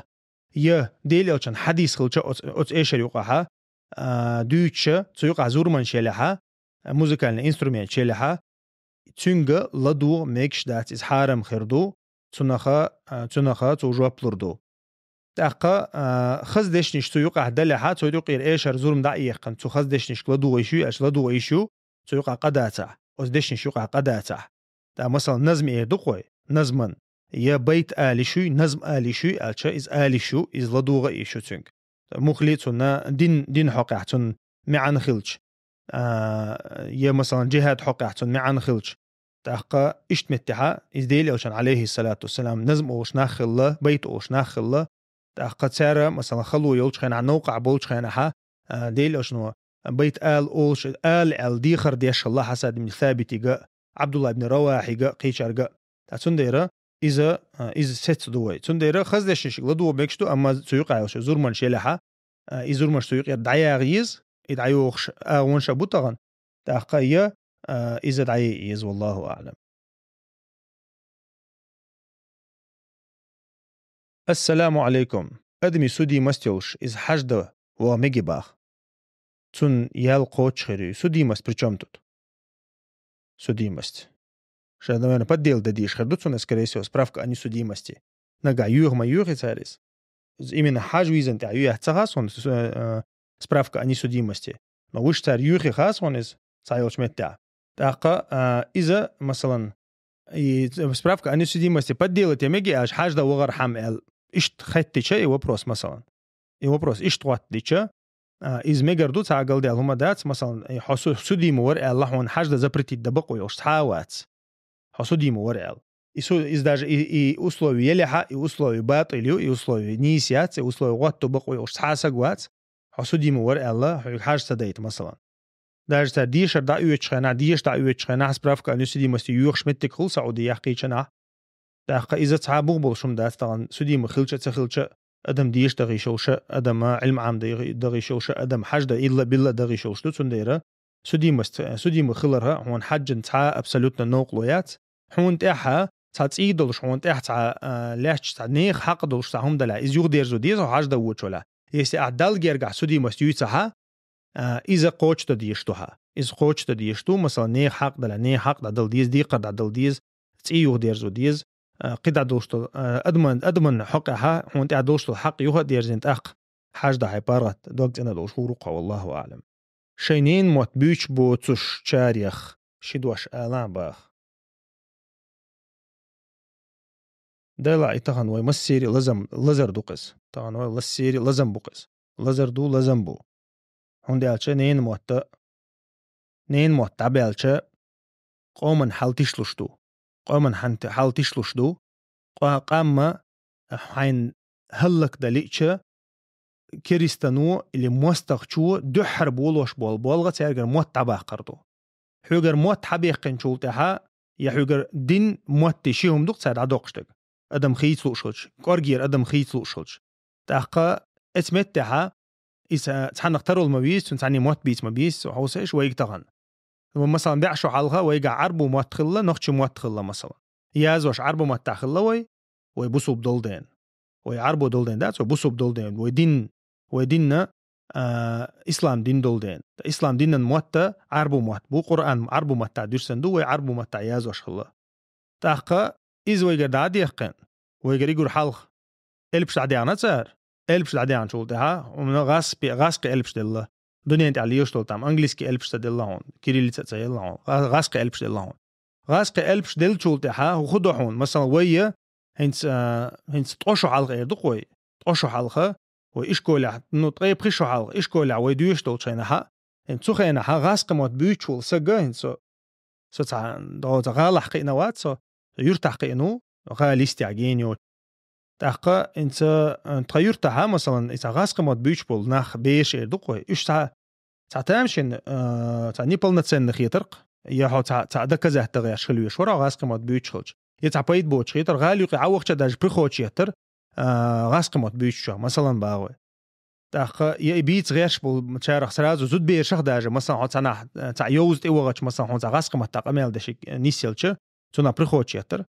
я Дела элчан хьадис хилча оц-, оцу эшар юкъахьа, а, дуьйцуша, цу юкъахь зурманаш елехьа, музыкальный инструменташ елехьа, цуьнга ладугӀа мегаш дац, иза хьарам хир ду, цунаха, а, цунаха цо жоп лур ду. ТӀаккха, а, хаза дешнаш цу юкъахь далехьа, цу юкъера эшар зурма дӀа а яьккхина, цу хаза дешнашка ладугӀа йиш ю, аьлча ладугӀа йиш ю, цу юкъахь къа дацахь, оцу дешнаш юкъахь къа дацахь. ТӀа, масалан, назм эр ду-кх вай, назман, я байт ала йиш юй, назм ала йиш юй, аьлча, иза ала йиш ю, иза ладугӀа а йиш ю цуьнга. Мухли цунна дин, дин хьокъехь цунна маьӀна хилча, а, я, масалан, джихад хьокъехь цунна маьӀна хилча, тӀаккха иштта меттехьа, иза Дела элчан, алейхиссалату вассалам, назм олуш нах хилла, байт олуш нах хилла, тӀаккха цара, масалан, хало йолчу хенахь, новкъахь болчу хенахьа, а, Дела элчано байт ала олуш, ала аьлла дехар деш хилла Хьасад ибн Сабитига, Абдулла ибн Равахига, кхечаьрга. Ткъа цундела иза, а, иза сецца ду вай. Цундела хаза дешнашка ладугӀа мегаш ду, амма цу юкъахь йолуш зурманаш елехьа, а, и зурманаш цу юкъера дӀаяха еза, и дӀайохуш агӀонаш а бу тахана, тӀаккха я, а, иза дӀаяйа еза, валлаху аӀлам. Ассаламу алейкум. Адамийн судимость йолуш, иза хьажда ваха меги баха. Цунна ял кхочуш хир ю. Судимость при чём тут? Судимость. Ша, наверное, поддела дан дезаш хир ду цунна, скорее всего, справка о несудимости. Нагахь йоьху ма йоьху цара иза. Именно хьажа визан тӀехь ю яц ца хаа суна, с-, э, справка о несудимости. Но вуьш цара йоьхи хаа суна иза, цхьа йолчу меттехь. ТӀаккха, а, иза, масалан, и справка о несудимости подделать ян меги аьлча, хьажда вахар хьама аьлла, иштта хеттича и вопрос, масалан. И вопрос иштта гӀоттадича, а, иза мегар ду, цхьа а галдаьлла хӀума дац, масалан, и хьо су-, судимо вара аьлла, хьуна хьажда запретить дан бакъо йолуш цхьа а вац. Хьо судимо вара аьлла. И су-, иза даже и, и условие елехьа, и условие батӀил ю, и условие нийса яц, и условие гӀотту бакъо йолуш цхьа а саг вац, хьо судимо вара аьлла, хьоьга хьажа ца дайта, масалан. Даже цара дешар дӀаоьцучу хенахь, деша дӀаоьцучу хенахь, справка о несудимости йоьхуш меттиг хуьлу Саудехь, кхечанахь. ТӀаккха иза цхьа бух болуш хӀума дац тахана, судимо хилча а, ца хилча а, адам деша даха йиш йолуша, адам Ӏилма Ӏамда даха йиш йолуша, адам хьажда илла-билла даха йиш йолуш ду, цундела Судимость, э, судимый хиларха хьона хьаьжжан цхьа абсолютно новкъарло яц. Хьона тӀехьа цхьа цӀий долуш, хьона тӀехьа цхьа, а, лаьтташ цхьа нехан хьакъ долуш цхьа хӀума далахь, иза юхадерзо деза хьо хьажда вочолехь. Если ахь Далла гергахь судимость юьйцахьа, а, иза кхочушдан дезаш ду хьа. Иза кхочушдан дезаш ду, масала, нехан хьакъ далахь, нехан хьакъ дӀадала деза, декхар дӀадала деза, цӀий юхадерзо деза, а, кхидӀа долуш долу, а, адаман, адаман хьокъехьа хьона тӀехь долуш долу хьакъ юха а дерзийна тӀаккха хьажда хьайн паргӀат, дог цӀена долуш хӀур ву-кх хьо, валлаху аӀлам. Шайн ненан мотт буьйцуш боцучарех ши дош алахьа баха. Делахь и тахана вай массеран а лазам, лазар ду-кх иза. Тахана вай массеран а лазам бу-кх иза. Лазар ду, лазам бу. ХӀунда аьлча ненан мотт, ненан мотт дӀабаьлча, къоман хьал тишлуш ду. Къоман хьан-, хьал тишлуш ду. Къа-, къамма хьайн хӀаллакдан лиъча, керистано или мостагӀчо дуьххьара болош болу болга цаьргара мотт дӀабаккхар ду. Хьоьгара мотт хьабаьккхинчул тӀаьхьа, я хьоьгара дин, мотт ши хӀума ду-кх цара дӀадоккхуш дерг. Адам хийца лууш хилча, кӀоргера адам хийца лууш хилча. ТӀаккха эцу меттехьа, иза цхьаннах тарол ма вийца, цуьнан цхьанне мотт бийца ма бийца, хьовсийша вайга тахана. Вай, масалан, бӀе шо хьалха вайгахь Ӏарбо мотт хилла, нохчи мотт хилла, масалан. Яздеш Ӏарбо маттахь хилла вай, вай бусулба долу ден. Вай Ӏарбо долу ден дац, вай бусулба долу ден. Вай дин, вай динна, а, ислам дин долу ден. Ислам динан мотт Ӏарбо мотт бу, Къуръан Ӏарбо маттахь дуьссан ду, вай Ӏарбо маттахь яздеш хилла. ТӀаккха иза вайгара дӀа а дехкина, вайгара и гур хьалха элпаш дӀадаьхна цара, элпаш дӀадаьхначул тӀаьхьа хьуна гӀазкхи, гӀазкхи элпаш делла. Дуьнен тӀехь лелаш долу там английский элпаш ца делла хьуна, кириллица а ца елла хьуна, гӀа-, гӀазкхи элпаш делла хьуна. ГӀазкхи элпаш деллачул тӀаьхьа хӀун ху до хьуна, масалан, вай я, хӀинца, а, хӀинца ткъо шо хьалха эр ду-кх вай, ткъо шо хьалха, вай ишколехь, ну, ткъе пхи шо хьалха, ишколехь вай доьшуш долчу хенахьа, хӀинца цу хенахьа гӀазкхи мотт буьйцуш волу сага, хӀинца со, со цхьа, догӀу цхьа гӀалахь кхиъна вац со, юьртахь кхиъна ву, гӀала йистехь гена йоцу. ТӀаккха хӀинца, а, тхан юьртахьа, масалан, и цхьа гӀазкхи мотт буьйцуш болу нах, бераш эр ду-кх вай. Уьш цхьа, цхьа тамашийна, а, цхьа неполноценный хетар-кх, я хьо цхьа, цхьа доказать дан гӀерташ хила везаш вара хьо гӀазкхи мотт буьйцуш хилча, я цхьа пайда боцуш хетар, гӀала юкъе Ӏа вахча даже прихочу еттар, а, гӀазкхи мотт буьйцучохь, масалан, боху вай. ТӀаккха я и бийца гӀерташ болчарах сразу зудберашах даже, масалан, хьо цхьа нах, цхьа йовза тӀе вахча, масалан, хьуна цхьа гӀазкхи маттахь къамел деш нис елча, цунах прихочу еттар.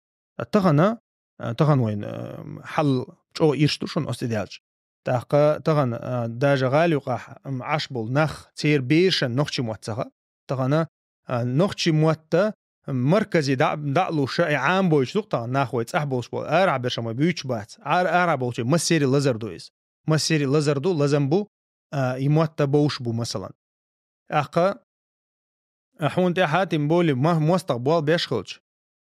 Тахана, тахана вайн, э, хьал чӀогӀа ирс ду шуна оцу тӀе даьлча. ТӀаккха тахана, э, даже гӀала юкъахь, м, Ӏаш болу нах, церан берашна нохчи мотт ца хаьа. Тахана, а, нохчи мотта марказе дӀа, дӀа а луш, и Ӏамабойтуш ду-кх тахана нах вай цӀахь болуш болу. Арахь берш ма буьйцуш бац. Ара, арахь болчийн массеран лазар ду иза. Массеран лазар ду, лазам бу, а, и мотта бовш бу, масалан. ТӀаккха, а, хьуна тӀаьхьа, тем более, ма-, мостагӀа болх беш хилча,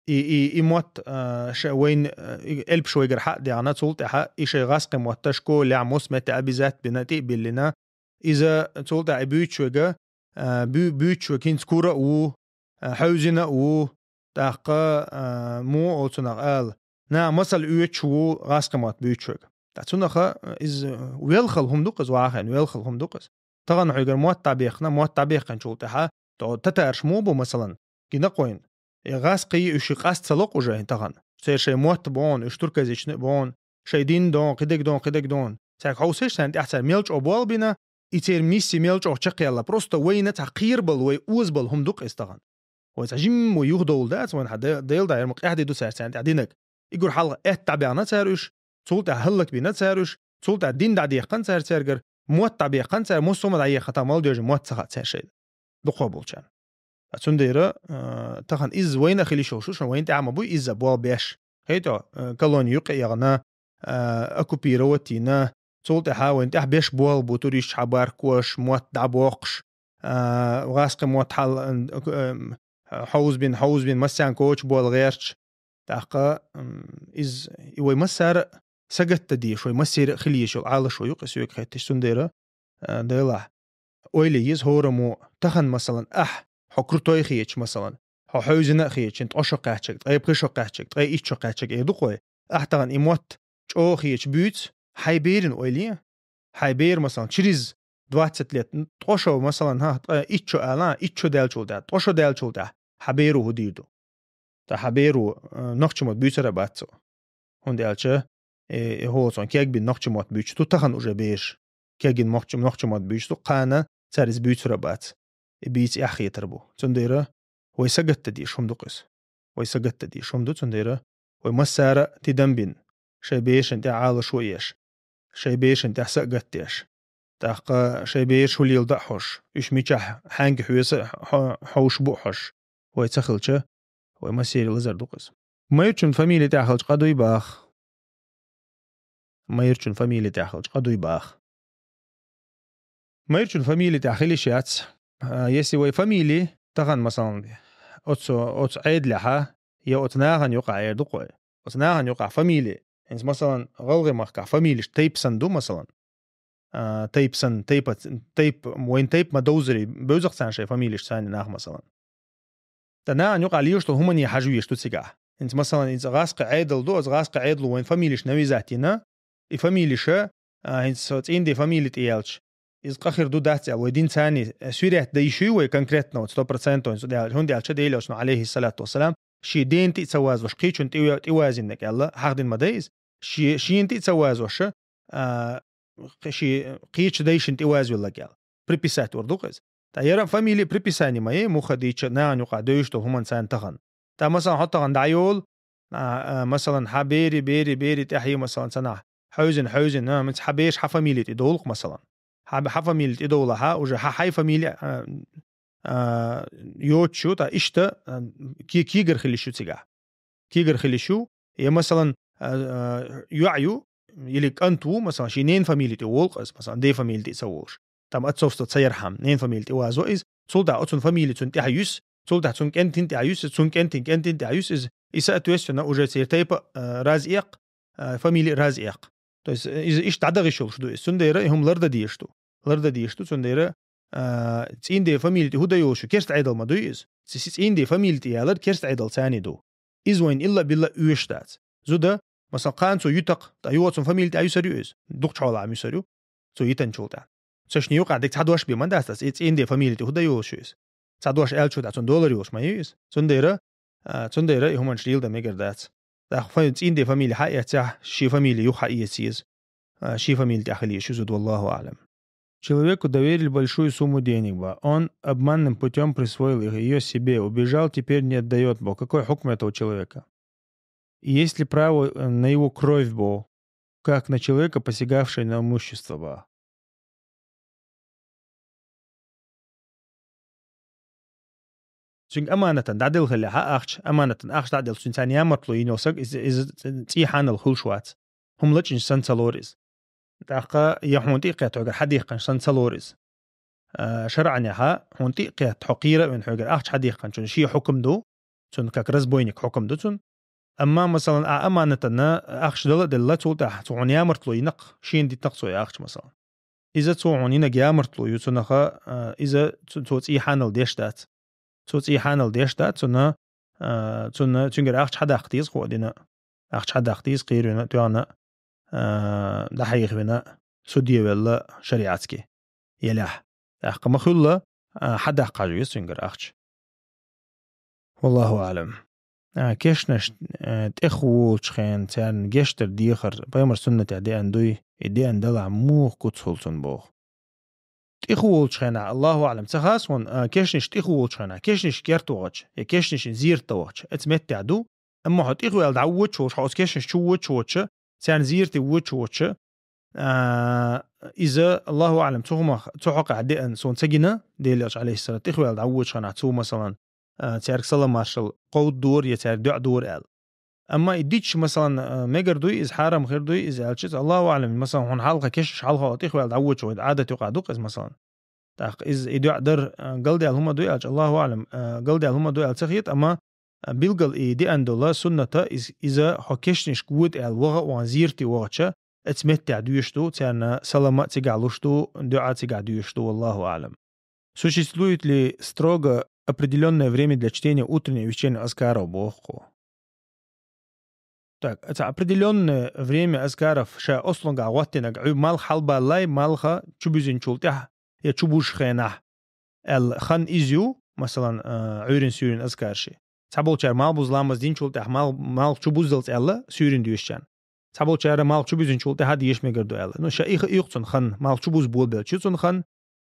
и, и, и мотт, а, ша-, вайн, а, и элпаш вайгара хьа а даьхна, цул тӀаьхьа и шайн гӀазкхи мотта школехь, муьлхха метте обязательно бина, тӀе а биллина, иза цул тӀаьхьа и буьйцуш верг, а, буь-, буьйцуш верг хӀинца кура а ву, а, хьевзина а ву, тӀаккха, а, муха олу цунах ала, наха масал оьцуш ву гӀазкхи мотт буьйцуш верг. Ткъа цунах, а, иза велхал хӀума ду-кх иза, вахана велхал хӀума ду-кх иза. Тахана хьоьгара мотт дӀабехна, мотт дӀабехкинчул тӀаьхьа, то татараш муха бу, масалан, гина-кх вайна. И гӀазкхий уьш и къаста ца ло-кх уже хӀин тахана. Церан шайн мотт боху, уьш турказична а боху, шайн дин доху, кхидерг доху, кхидерг доху. Цаьрга хьовсийша, царна тӀехь цара мел чӀогӀа болх бина, и церан миссия мел чӀогӀа чекхъяьлла. Просто вайна цхьа кхерабала, вай озабала хӀума ду-кх иза тахана. Вай цхьа жимма вай юхадовла дац, вайна хьан Де-, Делан дуьхьа хӀара ма къаьхьа де ду цара царна тӀехь динарг. И гур хьалха аьтта дӀабаьхна цара уьш, цул тӀаьхьа хӀаллакбина цара уьш, цул тӀаьхьа дин дӀадехкина цара цаьргара, мотт дӀабехкина цара, массо а ма дӀаехкина, тахана мел доьжна мотт ца хаьа церан шайна. Дукхах болчарна. Ткъа цундела, а, тахана иза вайна а хила йиш йолуш ду, шуна вайна тӀехь ма буй иза болх беш. Хетий, а, колони юккъе а яхна, а, оккупировать а йина, цул тӀаьхьа вайна тӀехь беш болх бу, туристаш хьабаргбеш, мотт дӀабоккхуш, а, гӀазкхи мотт хьал-, а, а, хьовзабина, хьовзабина, массарна коча болх гӀерташ. ТӀаккха, м, иза, и вай массара а сагатдан дезаш, вай массеран а хила езаш йолу Ӏалашо ю-кх иза соьга хетташ, цундела, а, Делахь, ойла е еза хӀораммо, тахана, масалан, ахь, хьо крутой хеташ, масалан, хьо хьевзина а хеташ, ткъо шо кхаьчнарг, ткъе пхи шо кхаьчнарг, ткъе итт шо кхаьчнарг эр ду-кх вай, ахь тахана и мотт чӀогӀа хеташ буьйцу, хьайн берана ойла е. Хьайн бер, масалан, через двадцать лет, ткъо шо, масалан, хьан, ткъе итт шо ала, итт шо даьллачул тӀаьхьа, ткъо шо даьллачул тӀаьхьа, хьан беро хӀун дийр ду? Ткъа хьан беро, э, нохчи мотт буьйцур а бац цо. ХӀунда аьлча, э, э, хӀо цунна кегбина нохчи мотт буьйцуш ду тахана уже бераш. Кегбина нохчи, нохчи мотт буьйцуш ду, кхана цара иза буьйцур а бац. и бийца эхь хетар бу. Цундела вай сагатта деш хӀума ду-кх из. Вай сагатта деш хӀума ду, цундела вай массара а тидам бина, шай бешан тӀехь Ӏалашо а еш, шай бешан тӀехь са а гатдеш, тӀаккха шай бешаш хӀу леладо а хьожаш, уьш мичахь хьаьнга хьоьсу а хьо-, хьовш бу а хьожаш, вай ца хилча, вай массеран лазар ду-кх из. Майрачун фамили тӀехь хилча къа дуй баха. Майрачун фамили тӀехь хилча къа дуй баха. Майрачун фамили тӀехь хила йиш яц. А, если вай фамили тахан, масалан, оцу, оцу Ӏедалехьа, я оцу нахана юкъахь эр ду-кх вай. Оцу нахана юкъахь фамили. ХӀинца, масалан, гӀалгӀай махкахь фамилиш тайп санна ду, масалан. А, тайп санна, тайпа, тайп, вайн тайп ма довзаре, бевза-кх царна шайн фамилиш царна нах, масалан. Ткъа нахана юкъахь лелаш долу хӀумане хьажа везаш ду цигахь. ХӀинца, масалан, иза гӀазкхи Ӏедал ду, оцу гӀазкхи Ӏедало вайн фамилиш навязать йина, и фамилиша, а, хӀинца со цӀийнан ден фамили тӀе яьлча, иза къа хир ду, дац аьлла, вай дин царна, а, суьрет дай шу вай конкретно, вот, сто процентов, хӀунда аьлча, хӀунда аьлча Делан Элчано, алейхиссалату вассалам, шен дена тӀе а ца вазош, кхечунна тӀе, тӀе вазийнарг аьлла, хьахдина ма дай иза, шен, шена тӀе а ца вазош, а, кхе-, шен кхечу дайшна тӀе вазвелларг аьлла. Приписать вар ду-кх иза. Ткъа яра фамили приписание ма е, муха дийча нахана юкъахь девзаш долу хӀуманца тахан. Ткъа, масалан, хьо тахан дӀайолу, а, а, масалан, хьан бери, бери, бери тӀаьхье, масалан, цанахь хьевзина, хьевзина, а, мис хьан беш хьан фамили тӀе довлу-кх, масалан. Хьан, хьан фамили тӀе довлахь, уже хьан хьайн фамили, а, а, йоцуш ю, ткъа иштта, а, ке-, кегар хила йиш ю цигахь. Кегар хила йиш ю, я, масалан, а, а, йоӀ ю, или кӀант ву, масалан, шен ненан фамили тӀе волу-кх иза, масалан, ден фамили тӀе ца волуш. Там отцовство ца ярхьама, ненан фамили тӀе вазво иза, цул тӀаьхьа оцунна фамили цунна тӀаьхьа юьсу, цул тӀаьхьа цунна кӀентина тӀаьхьа юьсу, цунна кӀентина, кӀентина тӀаьхьа юьсу иза, и соответственно уже церан тайпа, а, раз эккха, а, фамили раз эккха. То есть, э, иза иштта дӀадаха йиш йолуш ду иза. Цундела и хӀума лардан дезаш ду. Лардан дезаш ду, цундела, а, цӀийнан ден фамили тӀе хӀу дан йолуш ю, керста Ӏедал ма дуй иза. Ци-, ци-, цӀийнан ден фамили тӀе ялар керста Ӏедал царна ду. Иза вайна илла-билла оьшуш дац. Зуда, масалан, кхана цо ю-кх, ткъа юха цунна фамили тӀе юьсур ю иза. Дукхачу хьолахь ма юьсур ю. Цо йитанчул тӀаьхьа. Цу шинна юкъахь дерг цхьа дош бен ма дац, ас и цӀийнан ден фамили тӀе хӀу дан йолуш ю иза. Цхьа дош аьллачул тӀаьхьа цунна долар йолуш ма ю иза. Цундела, а, цундела и хӀуманаш леладан мегар дац. ТӀаккха фа-, цӀийнан ден фамили хьаэццехь, шен фамили юха хьаэца еза. А, шен фамили тӀехь хила еза ши зуда, валлаху аълам. Человеку доверили большую сумму денег, ба. Он обманным путём присвоил их, её себе, убежал, теперь не отдаёт, ба. Какой хукм этого человека? И есть ли право, э, на его кровь, ба? Как на человека, посягавшего на имущество, ба? Цуьнга аманатан дӀаделла хилла хьан ахча, аманатан ахча дӀаделла, цуьнан царна ямартло йина йолу саг, иза, иза цӀий хьанал хуьлуш вац. ХӀума лачкъинчу санна ца лору иза. ТӀаккха я хьуна тӀе а кхетта, хьоьгара хьан дихканчу санна ца лору иза. А, шарӀанехьа хьуна тӀе а кхетта, хьо кхера а вина, хьоьгара ахча хьан дихканчунна шен хьукам ду, цунна как разбойник хьукам ду цунна. Амма, масалан, а аманатана ахча дала а делла, цул тӀаьхьа цо хьуна ямартло йина-кх, шена дитина-кх цо и ахча, масалан. Иза цо хьуна йинарг ямартло ю, цунах, а, иза цу-, цо цӀий хьанал деш дац. Цо цӀий хьанал деш дац, цунна, а, цунна, цуьнгара ахча хьадаккха деза, хӀун а дина. Ахча хьадаккха деза, кхийрина, тоьхна, а, дӀахьехавина, суде велла шариатски елахь. ТӀаккха ма-хуьллу, а, хьадаккха хьажа веза цуьнгара ахча. Валлаху аълам. А, кешнаш, а, тӀехволучу хенахь царна гечдар дехар пайхамаран суннатехь деана дуй, и деана далахь муха куц хуьлу цунна боху. ТӀехволучу хенахь, Аллаху аълам, ца хаьа суна, а, кешнаш тӀехволучу хенахь, кешнаш керта вахча, я кешнашна зерат дан вахча, оцу меттехь ду, амма хьо тӀехваьлла дӀавоьдуш волуш, хьо оцу кешнаш чу воьдуш воьдуш, царна зерате воьдуш воьдуш, а, иза, Аллаху аълам, цу хӀумах, цу хьокъехь деана суна ца гина, Делан Элча, алейхиссалам, тӀехваьлла дӀавоьдуш хенахь цо, масалан, а, цаьрга салам-маршалла кховдадора я цаьрга дуӀа дора аьлла. Амма и дича, масалан, а, мегар дуй иза, хьарам хир дуй иза аьлча, Аллаху аълам, масалан, хьуна хьалха, кешнаш хьалха тӀехваьлла дӀавоьдуш вай Ӏадат юкъахь ду-кх иза, масалан. ТӀаккха иза и дуӀа дар, а, галдаьлла хӀума дуй аьлча, Аллаху аълам, а, галдаьлла хӀума дуй аьлла ца хета, амма, а, билггал и деана долу сунната, из-, иза хьо кешнашка воьду аьлла ваха а вахана зерате вахча, оцу меттехь доьшуш ду, царна салам а цигахь луш ду, дуӀа а цигахь доьшуш ду, валлаху аълам. Существует ли строго определённое время для чтения утреннего и вечернего азкаров, боху кхо? Так, цхьа определённое время азкаров ша ослунгахь гӀоттийнарг, Ӏуьйра малх хьалабаллалц, малх чубузинчул тӀаьхьа я чубузучу хенахь аьлла хан иза ю, масалан, а, Ӏуьйрин суьйрин азкарш. Цхьаболчара малх буза ламаз динчул тӀаьхьа малх, малх чубуззалц аьлла, суьйрин доьшучарна. Цхьаболчара малх чубузинчул тӀаьхьа деша мегар ду аьлла. Ну, ша и ха ю-кх цунна хан, малх чубуза болабелча ю цунна хан,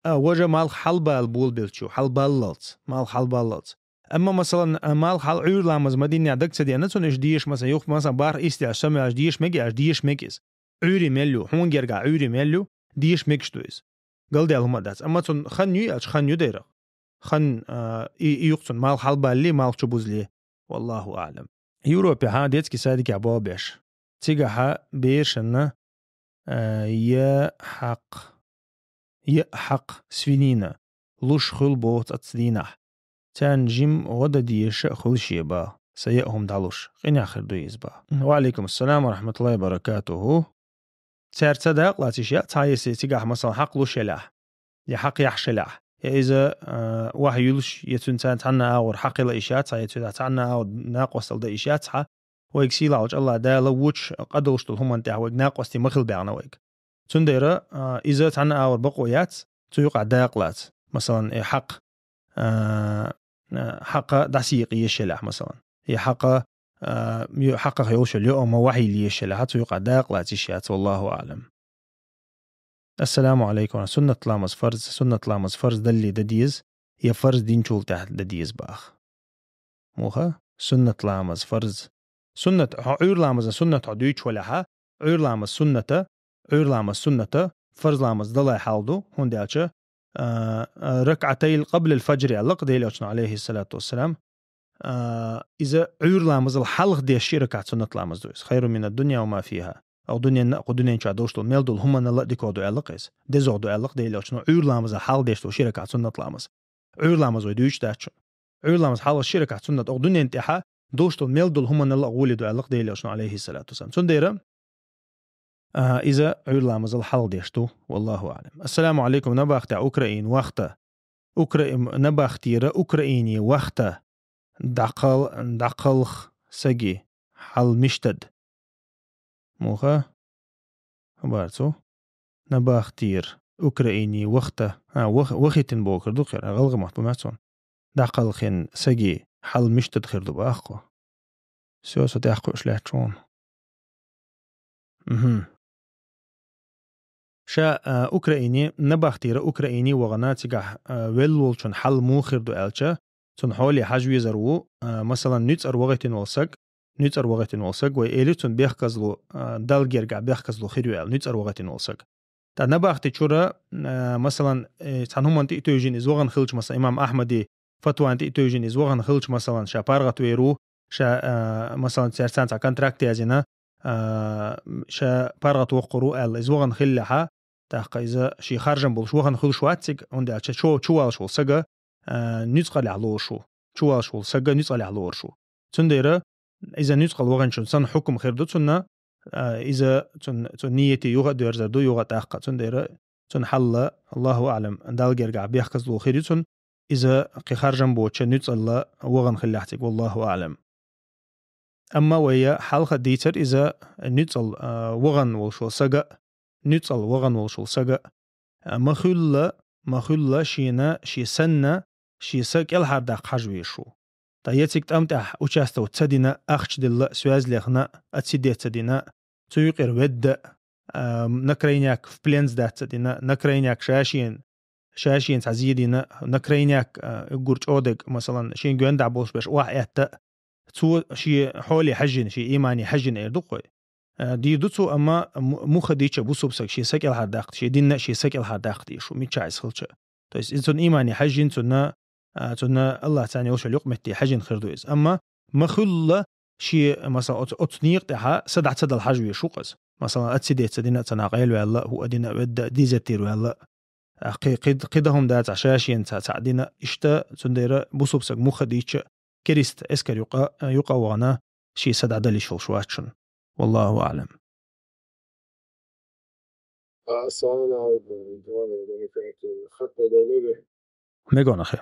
а, важа малх хьалбала болабелча, хьалбаллалц, малх хьалбаллалц. Амма, масалан, а, малх хьал Ӏуьйра ламаз ма диннехь даг ца деана, цунна иша деша, масалан, юха, масалан, барх истеш, самаьлаш деша мега, аш деша мега иза. Ӏуьйре мел ю, хьуна гергахь Ӏуьйре мел ю, деша мегаш ду иза. Галдаьлла хӀума дац. Амма цунна хан ю, аьлча хан ю дайрах. Хан, а, и, и юха цунна малх хьалбаллале, малх чу бузале. Валлаху аълам. Европе хьан детский садикехь болх беш. Цигахьа берашна, а, я хьакъ, я хьакъ свинина луш хуьлу боху цхьацца дийнахь. Царна жима гӀо дан дезаш а хуьлу шен бах, сан яа хӀума дӀалуш. Къинехь хир ду иза бах. Ва алейкум ассалам ва рахматуллахи ва баракатуху. Цаьрца дакъа лацийша яц хьан, если цигахь, масалан, хьакъ луш елахь, я хьакъ яхьаш елахь, я иза, а, вахь юлуш, я цуьнца цхьанна агӀор хьакъ йила иша яц хьан, я цуьнца цхьанна агӀор накъосталла дан иша яц хьан, вайга сийлахьчу Аллах Дала вочу къа долуш долу хӀуманна тӀехь вайга накъостий ма хила баьхна вайга. Цундела, а, иза цхьанна агӀор бакъо яц, цу юкъахь дакъа лаца. Масалан, и хьакъ, а, а, хьакъа дӀасийкъа езаш елахь, масалан. И хьакъа, а, ю-, хьакъах йолуш йолу йоӀ ма вахь йила езаш елахь, цу юкъахь дакъа лаца иша яц, валлаху аълам. Ассаламу алейкум. Суннат ламаз фарз, суннат ламаз фарз далле дан деза, я фарз динчул тӀаьхьа дан деза бах. Муха? Суннат ламаз фарз. Суннат, хьо Ӏуьйра ламазан суннат хьо дуьйцуш валахь, Ӏуьйра ламаз сунната, Ӏуьйра ламаз сунната, фарз ламаз далай хьал ду, хӀунда аьлча, а, а, ракъатайл къаблал фаджр аьлла-кх Делан Элчано, алейхиссалату вассалам, а, иза Ӏуьйра ламазал хьалха деш ши ракаӀат суннат ламаз ду иза. Хайрун минад дунья ва ма фиха. Оха дуьненна а, кху дуьнен чохь долуш долу мел долу хӀуманал а дикагӀа ду аьлла-кх иза. ДезагӀа ду аьлла-кх Делан Элчано Ӏуьйра ламазал хьалха деш долу ши ракаӀат суннат ламаз. Ӏуьйра ламаз вай дуьйцуш дац шуна. Ӏуьйра ламаз хьалха ши ракаӀат суннат, оха дуьнен тӀехьа долуш долу мел долу хӀуманал а гӀоле ду аьлла-кх Делан Элчано, алейхиссалату вассалам. Цундела, а, иза Ӏуьйра ламазал хьалха деш ду, валлаху аълам. Ассаламу алейкум, набахтехь Украин вахта. Укра-, набахтера Украине вахта дӀакхал-, дӀакхалха саги хьал миштад. Муха? Хабар цу? Набахтера Украине вахта. А, вах-, вахийтина бохург ду кхера, гӀалгӀа мотт бу маьцун. ДӀакхалхина саги хьал миштад хир ду бах кху. Всё, со тӀаьхьа кхуьуш лаьтташ ву. Мгм. Ша, а, Украине, набахтера Украине вахана цигахь, а, велла волчун хьал муха хир ду аьлча, цунна хьоле хьажа везар ву, а, масалан, нуьцкъара вахийтина волу саг, нуьцкъара вахийтина волу саг, вай эли цунна бехказло, а, Далла гергахь бехказло хир ю аьлла, нуьцкъара вахийтина волу саг. Ткъа набахти чуьра, а, масалан, э, цхьана хӀуманна тӀе а тевжина иза вахана хилча, масалан, имам Ахмади фатвана тӀе а тевжина иза вахана хилча, масалан, ша паргӀат вер ву, ша, а, масалан, цаьрца цхьа контракт язйина, а, ша паргӀат воккхур ву аьлла, иза вахана хиллехьа, тӀаккха иза шен харжам болуш вахана хуьлуш вац цига, хӀунда аьлча чу-, чувалуш волу сага, а, нуьцкъалехь лоруш ву. Чувалуш волу сага нуьцкъалехь лоруш ву. Цундела иза нуьцкъала ваханчун санна хӀукум хир ду цунна, а, иза цун, цун нийяти юха а доьрзар ду, юха а тӀаккха. Цундела цун хьалла, Аллаху аълам, Далла гергахь бехказло хир ю цунна, иза кхин харжам боцуча нуьцкъала вахана хиллехь цига, валлаху аълам. Амма вай хьалха дийцар иза нуьцкъала, а, вахана волуш волу сага, нуьцкъала вахана волуш волу сага, а, ма хуьлла, ма хуьлла шена, шен санна, шен са кӀелхьардаккха хьажа везаш ву. Ткъа я цига тӀам тӀехь участвовать ца дина, ахча делла, связь лехна, отсидеть ца дина, цу юкъера ведда, а, на крайняк в плен сдаться дина, на крайняк ша-шен, ша-шен цхьа зе дина, на крайняк, а, уггар чӀогӀа дерг, масалан, шен гоьндахь болуш берш охьаэтта, цо шен хьоле хьаьжжина, шен имане хьаьжжина эр ду-кх вай. А, дийр ду цо, амма му-, муха дийча бусалба саг шен са кӀелхьардаккха, шен динна а шен са кӀелхьардаккха дийр шу, миччахь иза хилча. То есть иза цунна имане хьаьжжина, цунна, а, цунна Аллах царна йолуш йолу юкъаметте хьаьжжина хир ду иза. Амма ма хуьлла шен, масалан, оцу, оцу некъа тӀехьа са дӀа ца дала хьажа везаш ву-кх иза. Масалан, отсидеть ца дина а ца накъ, элваьлла, хӀуъа дина а, ведда а, дезертир ваьлла а. А, кхи-, кхи-, кхидӀа хӀума дацахь, ша-шена цхьа, цхьаъ дина, иштта, цундела бусалба саг муха дийча, керист эскар юкъа, юкъа а вахана, шен са дӀадала йиш йолуш вац шуна. Валлаху аълам. Ассаламу алейкум. Хаттар дан лур ду? Мегонахи.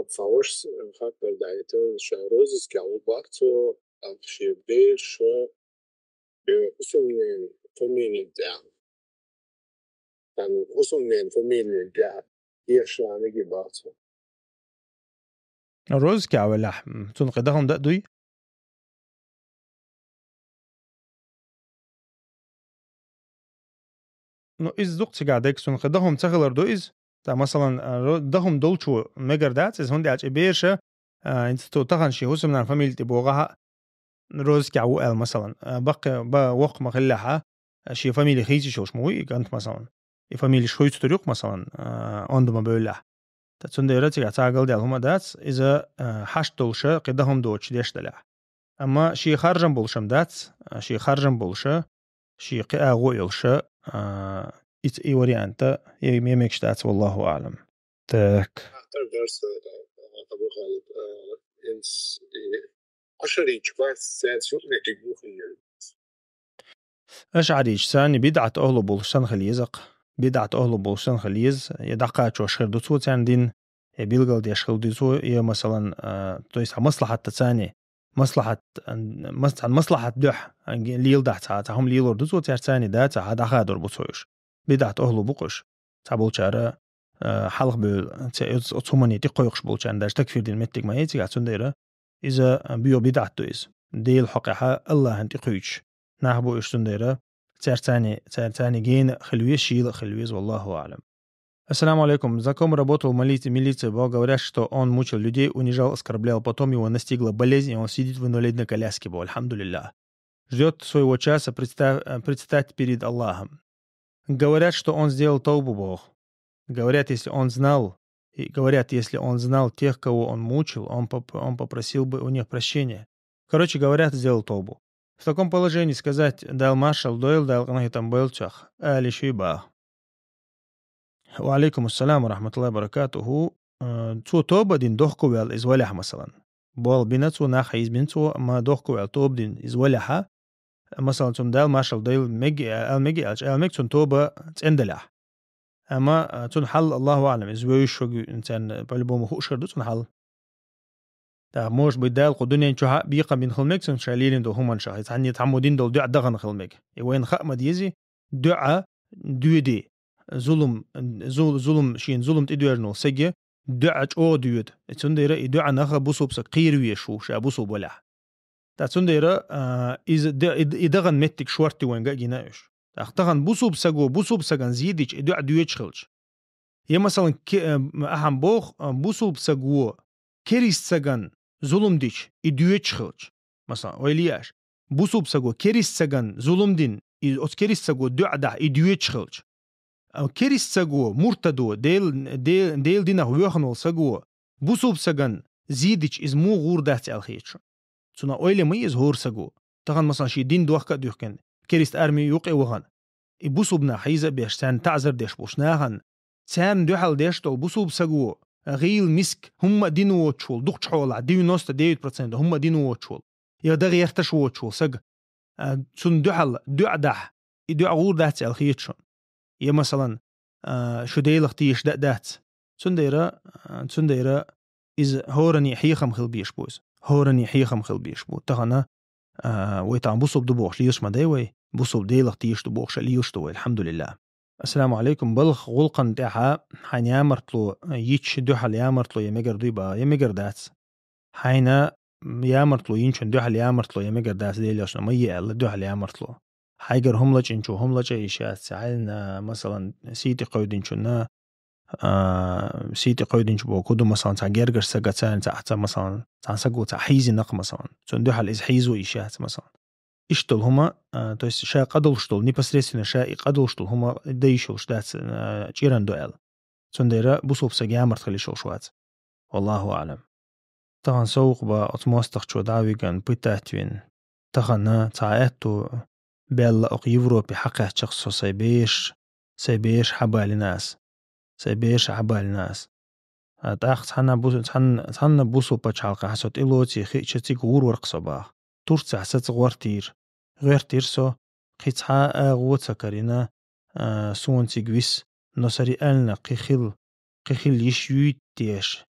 Цхьа вашас хаттар даийтина, ша розыске ву бах цо, а шен бераш, э, хӀусамненан фамилин тӀехь. Сан хӀусамненан фамилин тӀехь. Ешна меги бах цо. Розыске велахь, м, цунна кхидӀа хӀума дан а дуй? Ну, иза дукха цигахь дегга сунхи дахум ца хилар ду иза. Ца, масалан, а, ро-, дахум долчо мегар дац иза, хӀунда аьлча и бераша, а, инца ту тахан ши хӀусамнан фамилия тӀе богӀахьа, розкехь ву аьлла, масалан, а, баккхи-, ба-, воккха ма хиллехьа, а, шен фамилия хийцаш йолуш ма ву и кӀант, масалан. И фамилия хуьйцур ю-кх, масалан, а, онда ма бевллехь. Ткъа цундела цигахь цхьа галдаьлла хӀума дац, иза, а, хьашт долуша, кхин дахум доцуш деш далехь. Амма шен харжам болуш-м дац, а, шен харжам болуша, шен кхин агӀо а йолуша, а, иц-, и варианта, я, я мегаш дац, валлаху аӀлам. Так. Ахтар дарса, а, Абу Халид, а, инс-, и, ашарич бац, цаьрца юкънехь бухийна. Ашъарийча царна бидӀат ахӀлу болуш санна хила еза-кх. БидӀат ахӀлу болуш санна хила еза, я дӀакхачош хир ду цо царна дин, я билгалдеш хила ду цо, я, масалан, а, то есть, хьан маслахьатта царна, маслахьат, а, мас-, цхьана маслахьат дуьхьа, а, ге-, леладахь цхьа, цхьа хӀума лелор ду цо цаьрца царна, да, цхьа дӀахадор бу цо уьш. БидӀат ахӀлу бу-кх уьш. Цхьаболчара, а, хьалха бевлла, ца-, оц-, оцу хӀумане тӀекхойкхуш болчарна даже такфир дина меттиг ма яц цигахь, цундела иза, а, боьха бидӀат ду иза. Делан хьокъехьа Аллахьан тӀекхуьйчуш нах бу уьш, цундела цаьрца царна, цаьрца царна гена а хила веза, шийла а хила веза, валлаху аӀлам. Ассаламу алейкум. Знакомый работал в милиции, милиции, бо-, говорят, что он мучил людей, унижал, оскорблял. Потом его настигла болезнь, и он сидит в инвалидной коляске, бо, альхамдулиллах. Ждёт своего часа предста-, э, предстать перед Аллахом. Говорят, что он сделал таубу, бо. Говорят, если он знал, и говорят, если он знал тех, кого он мучил, он поп-, он попросил бы у них прощения. Короче, говорят, сделал таубу. В таком положении сказать: «Дала маршалла дойла, Дала къинхетам бойла цох», ала йиш юй, бах. Ва алейкум ассалам ва рахматуллахи ва баракатуху. Э, цо тоба дина дохко ваьлла иза валехь, масалан. Болх бина цо, нах хьийзабина цо, амма дохко ваьлла тоба дина иза валехьа, масалан, цунна Дала маршалла дойла мега, ала мега аьлча, ала мега цунна тоба цӀена далехь. Амма, а, цунна хьал, Аллаху аӀлам, иза вевзаш ву, царна по-любому хууш хир ду цунна хьал. ТӀаккха, может быть, Дала кху дуьнен чохь а бекхам бина хила мега цунна ша лелийна долу хӀуманашах, иза цхьанне цхьаммо дина долу дуьӀа дахана хила мега. И вайна хаа ма дезий, дуьӀа доьду. Зулам, зул-, зулам, шена зулам тӀедоьжна волу сага дуьӀа чӀогӀа доьду. И цундела и дуьӀанах бусулба саг кхера везаш ву, ша бусулба валехь. Ткъа цундела, а, иза д-, и, и дахана меттиг шорта ю вайна гина уьш. ТӀаккха тахана бусулба саго бусулба сагана зе дича, и дуьӀа доьдуш хилча. Я, масалан, ке-, а, ахьа боху, а, бусулба саго керист сагана зулам дича, и доьдуш хилча. Масалан, ойла е аш. Бусулба саго керист сагана зулам дина, и оцу керист саго дуьӀа дахь, и доьдуш хилча. А керист саго, муртадо, Дел-, Де-, Делан динах воьхна волу саго, бусулба сагана зе дича, иза муха гӀур дац аьлла хета шуна. Цунах ойла ма е иза хӀора саго. Тахана, масалан, шен дин дохка а дуьхкина, керист арми юкъе вахана. И бусулба нах хьийза а беш, царна таӀзар деш болчу нахана, царна дуьхьал деш долу бусулба саго, гӀийла, миска, хӀумма а дина воцуш волу, дукхачу хьолахь, девяносто девять процентов хӀумма а дина воцуш волу, я дан гӀерташ воцуш волу сага, а, цунна дуьхьал дуьӀа дахь, и дуьӀа гӀур дац аьлла хета шуна. Я, масалан, а, шу Делах тешаш дан а дац. Цундела, а, цундела иза хӀоранна хьехам хила безаш бу иза. ХӀоранна хьехам хила безаш бу. Тахана, а, вай тахана бусулба ду бохуш лелаш ма дай вай. Бусулба Делах тешаш ду бохуш а лелаш ду вай, алхьамдулиллах. Ассаламу алейкум. Балха гӀуллакхана тӀехьа хьайна ямартло йича, дуьхьал ямартло я мегар дуй, бах, я мегар дац. Хьайна ямартло йинчун дуьхьал ямартло я мегар дац, Делошна ма е аьлла дуьхьал ямартло. Хьайгара хӀума лачкъинчо хӀума лачкъа йиш яц, хьайна, масалан, сий тӀе кхевдинчунна, а, сий тӀе кхевдинчу боху ду, масалан, цхьа гергара сага царна цхьа, цхьа, масалан, цхьана саго цхьа хьийзина-кх, масалан. Цунна дуьхьал иза хьийзо йиш яц, масалан. Иштта долу хӀума, а, то есть ша къа долуш долу, непосредственно ша и къа долуш долу хӀума дан йиш йолуш дац, а, чӀиран ду аьлла. Цундела бусулба сага ямарт хила йиш йолуш вац. Валлаху аӀлам. Тахана совгӀа бан оцу мостагӀчо дӀа а вигна, пытать вина. Тахана цхьа аьтту баьлла окху Европе хьакхаьччахь со сайн бераш, сайн бераш хьабалина ас. Сайн бераш хьабалина ас. А тӀаккха цхьана бу-, цхьана, цхьана бусулба пачхьалкхехь со тӀелоций хиъча, цига гӀур вара-кх со, бах. Турцехь саца гӀортийра. ГӀоьртира со, кхин цхьа а агӀо ца карийна, а, суна цига виса, но со реально кхин хила, кхин хила йиш юй-те аш,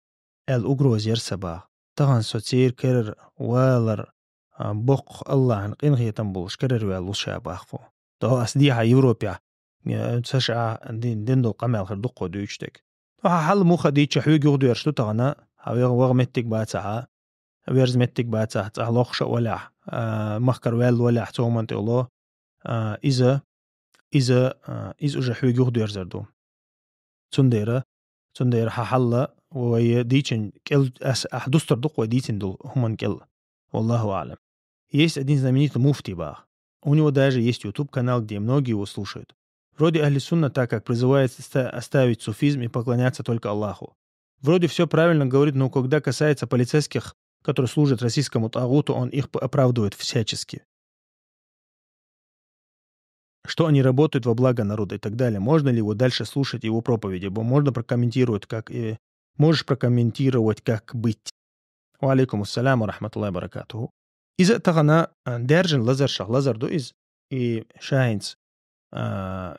аьлла угроза яра сан, бах. Тахана со церан карара валар, а, боккха Аллахьан къинхетам болуш карара ваьлла ву ша, бах кхо. ТӀаккха ас дехьа Европехь, э, ца ша дин, дин долу къамел хир ду-кх кхо дуьйцуш дерг. Ну, хьан хьал муха дийча, хьоьга юхадоьрзуш ду тахана, хьан вегӀ-, вагӀа меттиг бацахьа, верза меттиг бацахь, цӀахь лохуш а валахь, а, махкара ваьлла валахь, цу хӀуманна тӀе ло, а, иза, иза, а, иза уже хьоьга юхадоьрзур ду. Цундела, цундела хьа хьалла вай дийцина кӀел, ас, ахь дустар ду-кх вай дийцина долу хӀуманна кӀел. Валлаху аълам. Есть один знаменитый муфтий бах. У него даже есть YouTube-канал, где многие его слушают. Вроде Ахли Сунна так как призывает ста-, оставить суфизм и поклоняться только Аллаху. Вроде все правильно говорит, но когда касается полицейских, которые служат российскому тагуту, он их п-, оправдывает всячески. Что они работают во благо народа и так далее. Можно ли его дальше слушать, его проповеди? Бо-, можно прокомментировать, как, э, можешь прокомментировать, как быть? Ва алейкум ассалам ва рахматуллахи ва баракатуху. Иза тахана, а, даьржина лазаршах лазар ду иза. И ша хӀинца, а,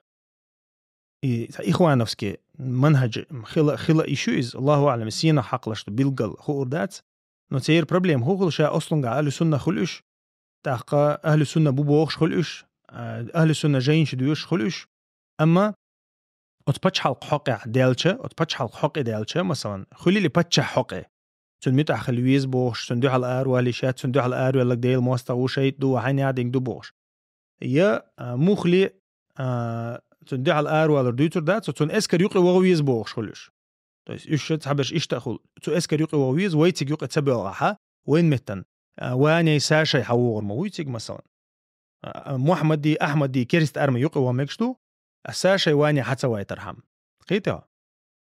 и ца ихвановский манхӀаж хила, хила ишу иза, Аллаху аълам, сенах хьакхалаш ду билггал хуур дац. Но церан проблема хӀун хуьлу, ша ослунгахь Ахли Сунна хуьлу уьш, тӀаккха Ахли Сунна бу бохуш хуьлу уьш, а, Ахли Сунна жайнаш доьшуш хуьлу уьш. Амма оцу пачхьалкх хьокъехь даьлча, оцу пачхьалкх хьокъе даьлча, масалан, хуьлийла паччахь хьокъе. Цуьнан муьтӀахь хила веза бохуш, цуьнан дуьхьал аравалийша, цуьнан дуьхьал аравелларг Делан мостагӀа ву, шайтӀа ду, хьайна яа динга ду бохуш. Я, а, муххале, а, цуьнан дуьхьал аравалар дуьйцур дац, цо цуьнан эскар юкъе ваха веза бохуш хуьлу уьш. То есть уьш ша цхьаберш иштта а хуьлу. Цу эскар юкъе ваха веза, вай цига юкъе ца боьлхахь, вайн меттан, а, Ваней, Сашей хьан вогӀур ма вуй цига, масалан. А, а, Мухьаммади, Ахьмади кериста арми юкъе ваха мегаш ду, а Сашей, Ваней хьан ца вайтархьама. Кхетий хьо?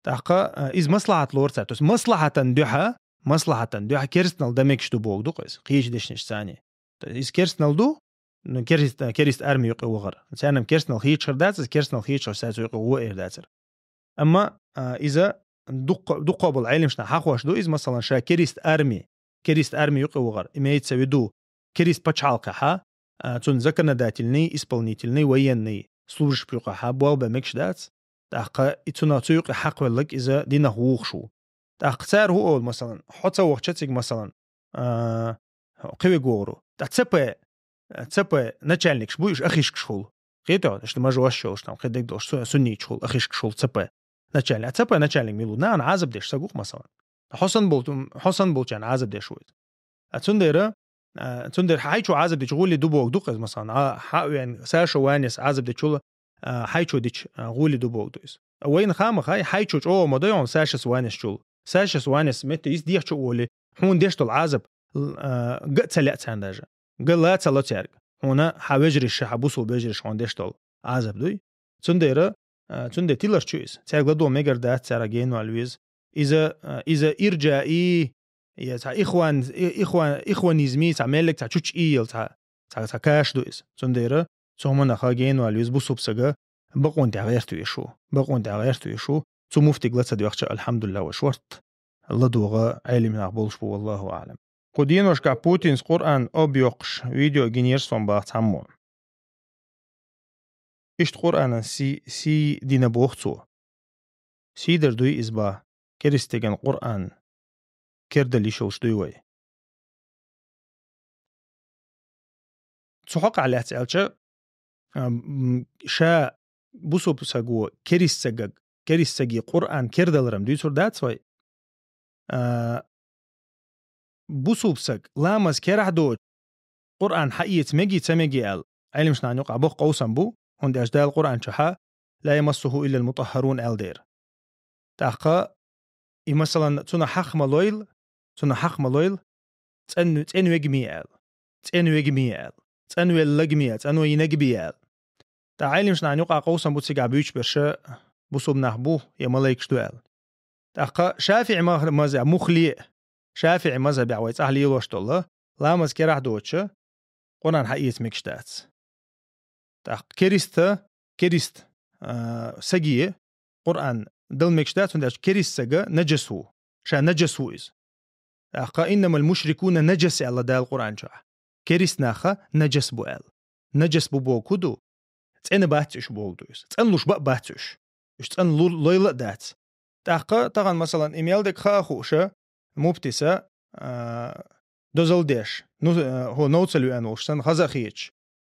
ТӀаккха, а, иза маслахьат лору цара. То есть маслахьатан дуьхьа, маслахьатан дуьхьа керстанал дан мегаш ду боху ду-кх иза. Кхечу дешнаш царний. То есть иза керстанал ду, ну, керист-, кериста арми юкъе вахар. Царна-м керстанал хеташ хир дац, иза керстанал хеташ хир, цаьрца юкъе гӀо эр дацара. Амма, а, иза дуккха-, дуккха болу Ӏелимашна хьахош ду иза, масалан, ша кериста арми, кериста арми юкъе вахар, имеется в виду, кериста пачхьалкхехьа, а, цуьнан законодательный, исполнительный, военный службаш юкъехьа болх бан мегаш дац. ТӀаккха и цунах цу юкъе хьакхвелларг иза динах вухуш ву. ТӀаккха цара хӀун олу, масалан, хьо ца вахча цига, масалан, а, кхин вегору. ТӀаккха ЦП, ЦП начальникаш буй уьш, ахишкаш хуьлу. Кхетий хьо, иштта мажош йолуш там, кхин дегдолуш су-, сунниташ хуьлу, ахишкаш хуьлу ЦП начальник. А ЦП начальник мила ву? Нахана Ӏазап деш стаг ву-кх, масалан. Хьо санна болу-, хьо санна болчарна Ӏазап деш ву иза. А цундела, а, цундела хьайчо Ӏазап дича гӀоле ду боху ду-кх иза, масалан, а, хьан а вен, Сашо Ванес Ӏазап дечул, а, хьайчо дича, а, гӀоле ду боху ду иза. А вайна хама хай, хьайчо чӀогӀа ма дой хьуна Сашас Ванес чул. Сашас Ванес метта йист дехча а воле, хьуна деш долу Ӏазап, л-, а, га а ца лаьа царна даже. Га ла ца ло цаьрга. Хьуна хьан вежариш, хьан бусул вежариш хьуна деш долу Ӏазап дуй. Цундела, а, цундела тилар чу иза. Цаьрга ладогӀа мегар дац, цаьрга генвал веза. Иза, а, иза иржаи, я цхьа ихван-, и-, ихван-, ихванизми, цхьа меллиг, цхьа чучу ийел, цхьа, цхьа, цхьа каш ду иза. Цундела цу хӀуманах генвал веза бусулба сага, бакъонан тӀехь гӀерта веш ву. Бакъонан тӀехь гӀерта веш ву. Цу муфтиг ла ца доьхча, алхьамдулиллахӀ, вай шорта ладогӀа Ӏелим нах болуш бу, валлаху аълам. Кху деношкахь Путинс Къуръан обйоккхуш видео гинера сон бах цхьаммо. Иштта Къуръанан сий, сий дина боху цо. Сийдар дуй иза бах, керистеган Къуръан кердал йиш йолуш дуй вай. Цу хьокъехь лаьцна аьлча, а, м, ша бусулба саго керист сагаг-, керист саге Къуръан кердаларам дуьйцур дац вай. А, бусулба саг ламаз керахь доцу Къуръан хьаэца меги, ца меги аьлла, Ӏелимашна юкъахь боккха къовсам бу, хӀунда аьлча Дала Къуръан чохьа «ла ямассуху иллал мутаххарун» аьлла дера. ТӀаккха и, масалан, цунах хьакха ма лойла, цунах хьакха ма лойла, цӀен-, цӀенвегми аьлла, цӀенвегми аьлла, цӀенвеллагми аьлла, цӀанвайнагби аьлла. ТӀаккха Ӏелимашна юкъахь къовсам бу цигахь буьйцуш берш бусулба нах бу я малайкаш ду аьлла. ТӀаккха ШафиӀи мах-, маза-, муххале а, ШафиӀи мазхабехь вай цӀахь лелош долу, ламаз керахь доцуша, Къуръан хьаэца мегаш дац. ТӀаккха кериста, керист, а, саге Къуръан дала мегаш дац, хӀунда аьлча керист сага наджас ву. Ша наджас ву иза. ТӀаккха «иннамал мушрикуна наджас» аьлла Дала Къуръан чохь. Керист наха наджас бу аьлла. Наджас бу боху ду? ЦӀена бац уьш боху ду иза. ЦӀанлуш ба а бац уьш. Уьш цӀанлур лойла а дац. ТӀаккха тахана, масалан, и мел дерг хаа хууша, муфтиса, а, дозалла деш, ну, а, хӀо новцал веана волуш санна, хаза а хеташ,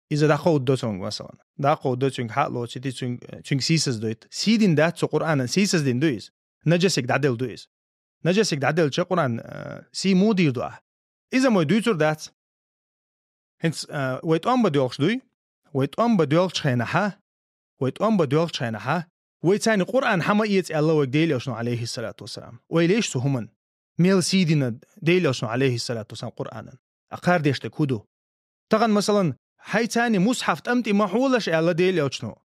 иза дӀакховдадо цуьнга, масалан. ДӀакховдадо цуьнга, хьа а лоцуьйтий цуьнга, цуьнга сийсаздойту. Сий дина дац цо Къуръанан, сийсаздина ду иза. Наджасиг дӀаделла ду иза. Наджасиг дӀаделча Къуръан, а, сий муха дийр ду ахь? Иза ма вай дуьйцур дац. ХӀинца, а, вай тӀом бан доьлхуш дуй? Вай тӀом бан доьлхучу хенахьа, вай тӀом бан доьлхучу хенахьа, вай царна Къуръан хьа ма эца аьлла вайга Делан Элчано, алейхиссалату вассалам. Вай леш цу хӀуман? Мел сий дина Делан Элчано, алейхиссалату вассалам, Къуръанан? А кхардеш дерг хӀун ду? Тахана, масалан, хьай царна мусхьаф тӀам тӀе ма хьолаш аьлла Делан Элчано.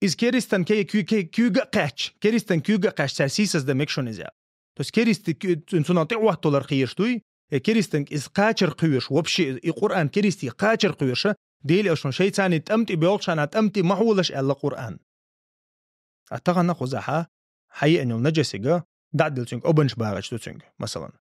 Иза керистан ке-, ку-, ке-, куьйга а кхаьчча, керистан куьйга а кхаьчча, цара сийсаздан мега шуна иза. То есть керисти ку-, цун-, цунах тӀе Ӏотталар кхийраш дуй, э, керистан иза кхачар кхоьруш, вообще и Къуръан керисти кхачар кхоьруша, Делан Элчано шайцарна тӀам тӀе боьлхучарна тӀам тӀе ма хьолаш аьлла Къуръан. А тахана кхузахьа, хьаеана йолу нажасига, дӀа а дилла цуьнга обанаш багӀаш ду цуьнга, масалан.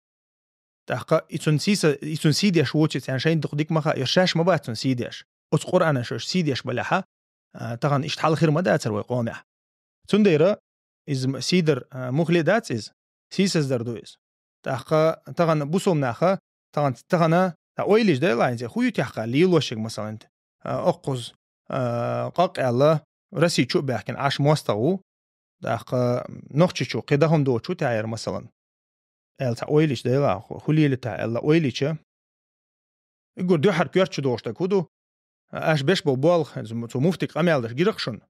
ТӀаккха и цунна сийса-, и цунна сий деш воций царна шайна дукха дика ма хаьа, я шаьш ма бац цунна сий деш. Оцу Къуръанан шаьш сий деш балехьа, а, тахана иштта хьалхир ма дацара вай къомехь. Цундела иза м-, сий дар, а, мухле дац иза, сийсаздар ду иза. ТӀаккха тахана бусалба наха, тахана, тахана, та ойлиш дай лайнзе, хӀу ю техьа лелошиг, масалан, а, оккхуз, а, къакъ аьлла, Росси чу а баьхкина Ӏаш мостагӀа ву, тӀаккха Нохчийчу кхин дахам доцу тӀехь яра, масалан. Аьлла цхьа ойлича, дела, хӀу лелита аьлла ойлича, уггар дуьххьара коьртачу дохуш дерг хӀу ду? Аш беш болу болх, цу муфтиг къамел даш гира-кх шуна.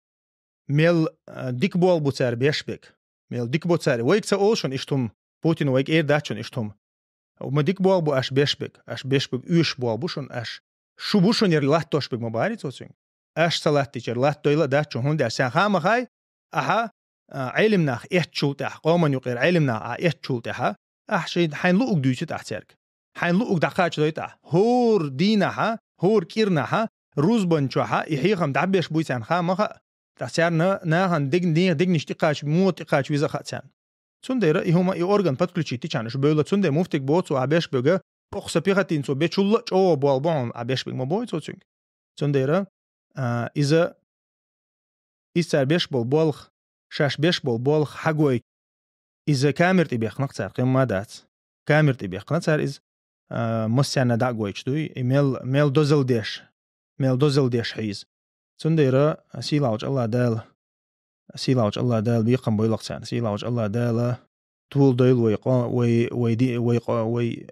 Мел, а, дика болх бу цара беш берг. Мел дика бу цара. Вайга ца олу шуна иштта хӀума, Путин вайга эр дац шуна иштта хӀума. Ма дика болх бу аш беш берг. Аш беш берг оьшуш болх бу шуна аш. Шу бу шуна яра латтош берг ма бахарий цо цуьнга. Аш ца латтичара латтадойла а дац шуна, хӀунда аьлча сан ха ма хай, ахьа, а, Ӏелим нах эцчул тӀаьхьа, къоман юкъера Ӏелим нах а эцчул тӀаьхьа, ахьа шайн, хьайн луъуг дуьйцу тӀаьхьа цаьрга. Хьайн луъуг дӀакхачадой тӀаьхьа. ХӀора дийнахьа, хӀора кӀирнахьа, рузбан чохьа и хьехам дӀабеш буй царна ха ма хаьа. Ткъа царна нахана дегн-, нехан дегнаш тӀекхача, муха тӀекхача веза а хаьа царна. Цундела и хӀума, и орган подключить дича уьш бевлла. Цундела муфтиг боху цо ахь беш берг, окху сан пехотинцо бечул а чӀогӀа болх бу хьуна ахь беш берг ма боху цо цуьнга. Цундела, а, иза, иза цара беш болу болх, шаьш беш болу болх хьагой, иза камера тӀе бехкина-кх цара, кхин ма дац. Камера тӀе бехкина цара иза, а, массарна дӀа а гойтуш дуй, и мел, мел дозалла деш, мел дозалла деш хьийза. Цундела сийлахьчу АллахӀ Дала, сийлахьчу АллахӀ Дала бекхам бойла-кх царна, сийлахьчу АллахӀ Дала толадойла вай къо-, вай, вай ди-, вай къо-, вай,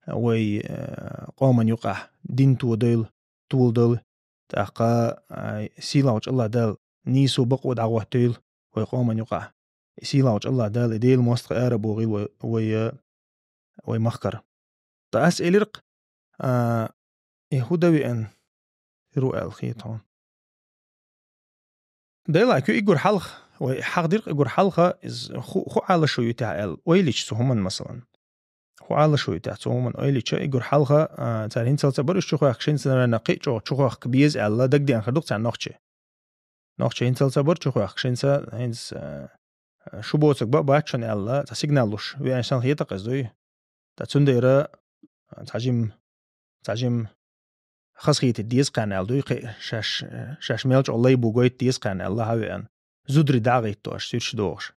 вай, э, къоман юкъахь дин тодойла, толадойла. ТӀаккха, а, сийлахьчу АллахӀ Дала нийсо, бакъо дӀахӀоттийла вай къоман юкъахь. И сийлахьчу АллахӀ Дала и Делан мостагӀий ара бохийла вай, вай, э, вай махкара. Ткъа ас элира-кх, а, и хӀу дан веана хир ву аьлла хета хьуна. Дела, кху уггар хьалха, вай хьахдира-кх уггар хьалха, иза хӀу, хӀу Ӏалашо ю техьа аьлла, ойла йича цу хӀуманна, масалан. ХӀу Ӏалашо ю техьа цу хӀуманна ойла йича, уггар хьалха, а, цара хӀинцалц а бара уьш чухоьхкуш, хӀинца наверное кхин а чӀогӀа чухоьхку беза аьлла, дагадеанхар ду-кх царна нохчий. Нохчий хӀинцалц а бара чухоьхкуш, хӀинца, хӀинца, а, шу боцург бан а бац шуна аьлла, цхьа сигнал луш веана санна хета-кх иза дуй. Ткъа цундела, а, цхьа жим, цхьа жим хазахийта деза кхарна аьлла дуй, кхин шаьш, шаьш мел чӀогӀа лай бу гойта деза кхарна аьлла хьан веана. Зударий дӀа а гӀиттош, суьрташ дохуш.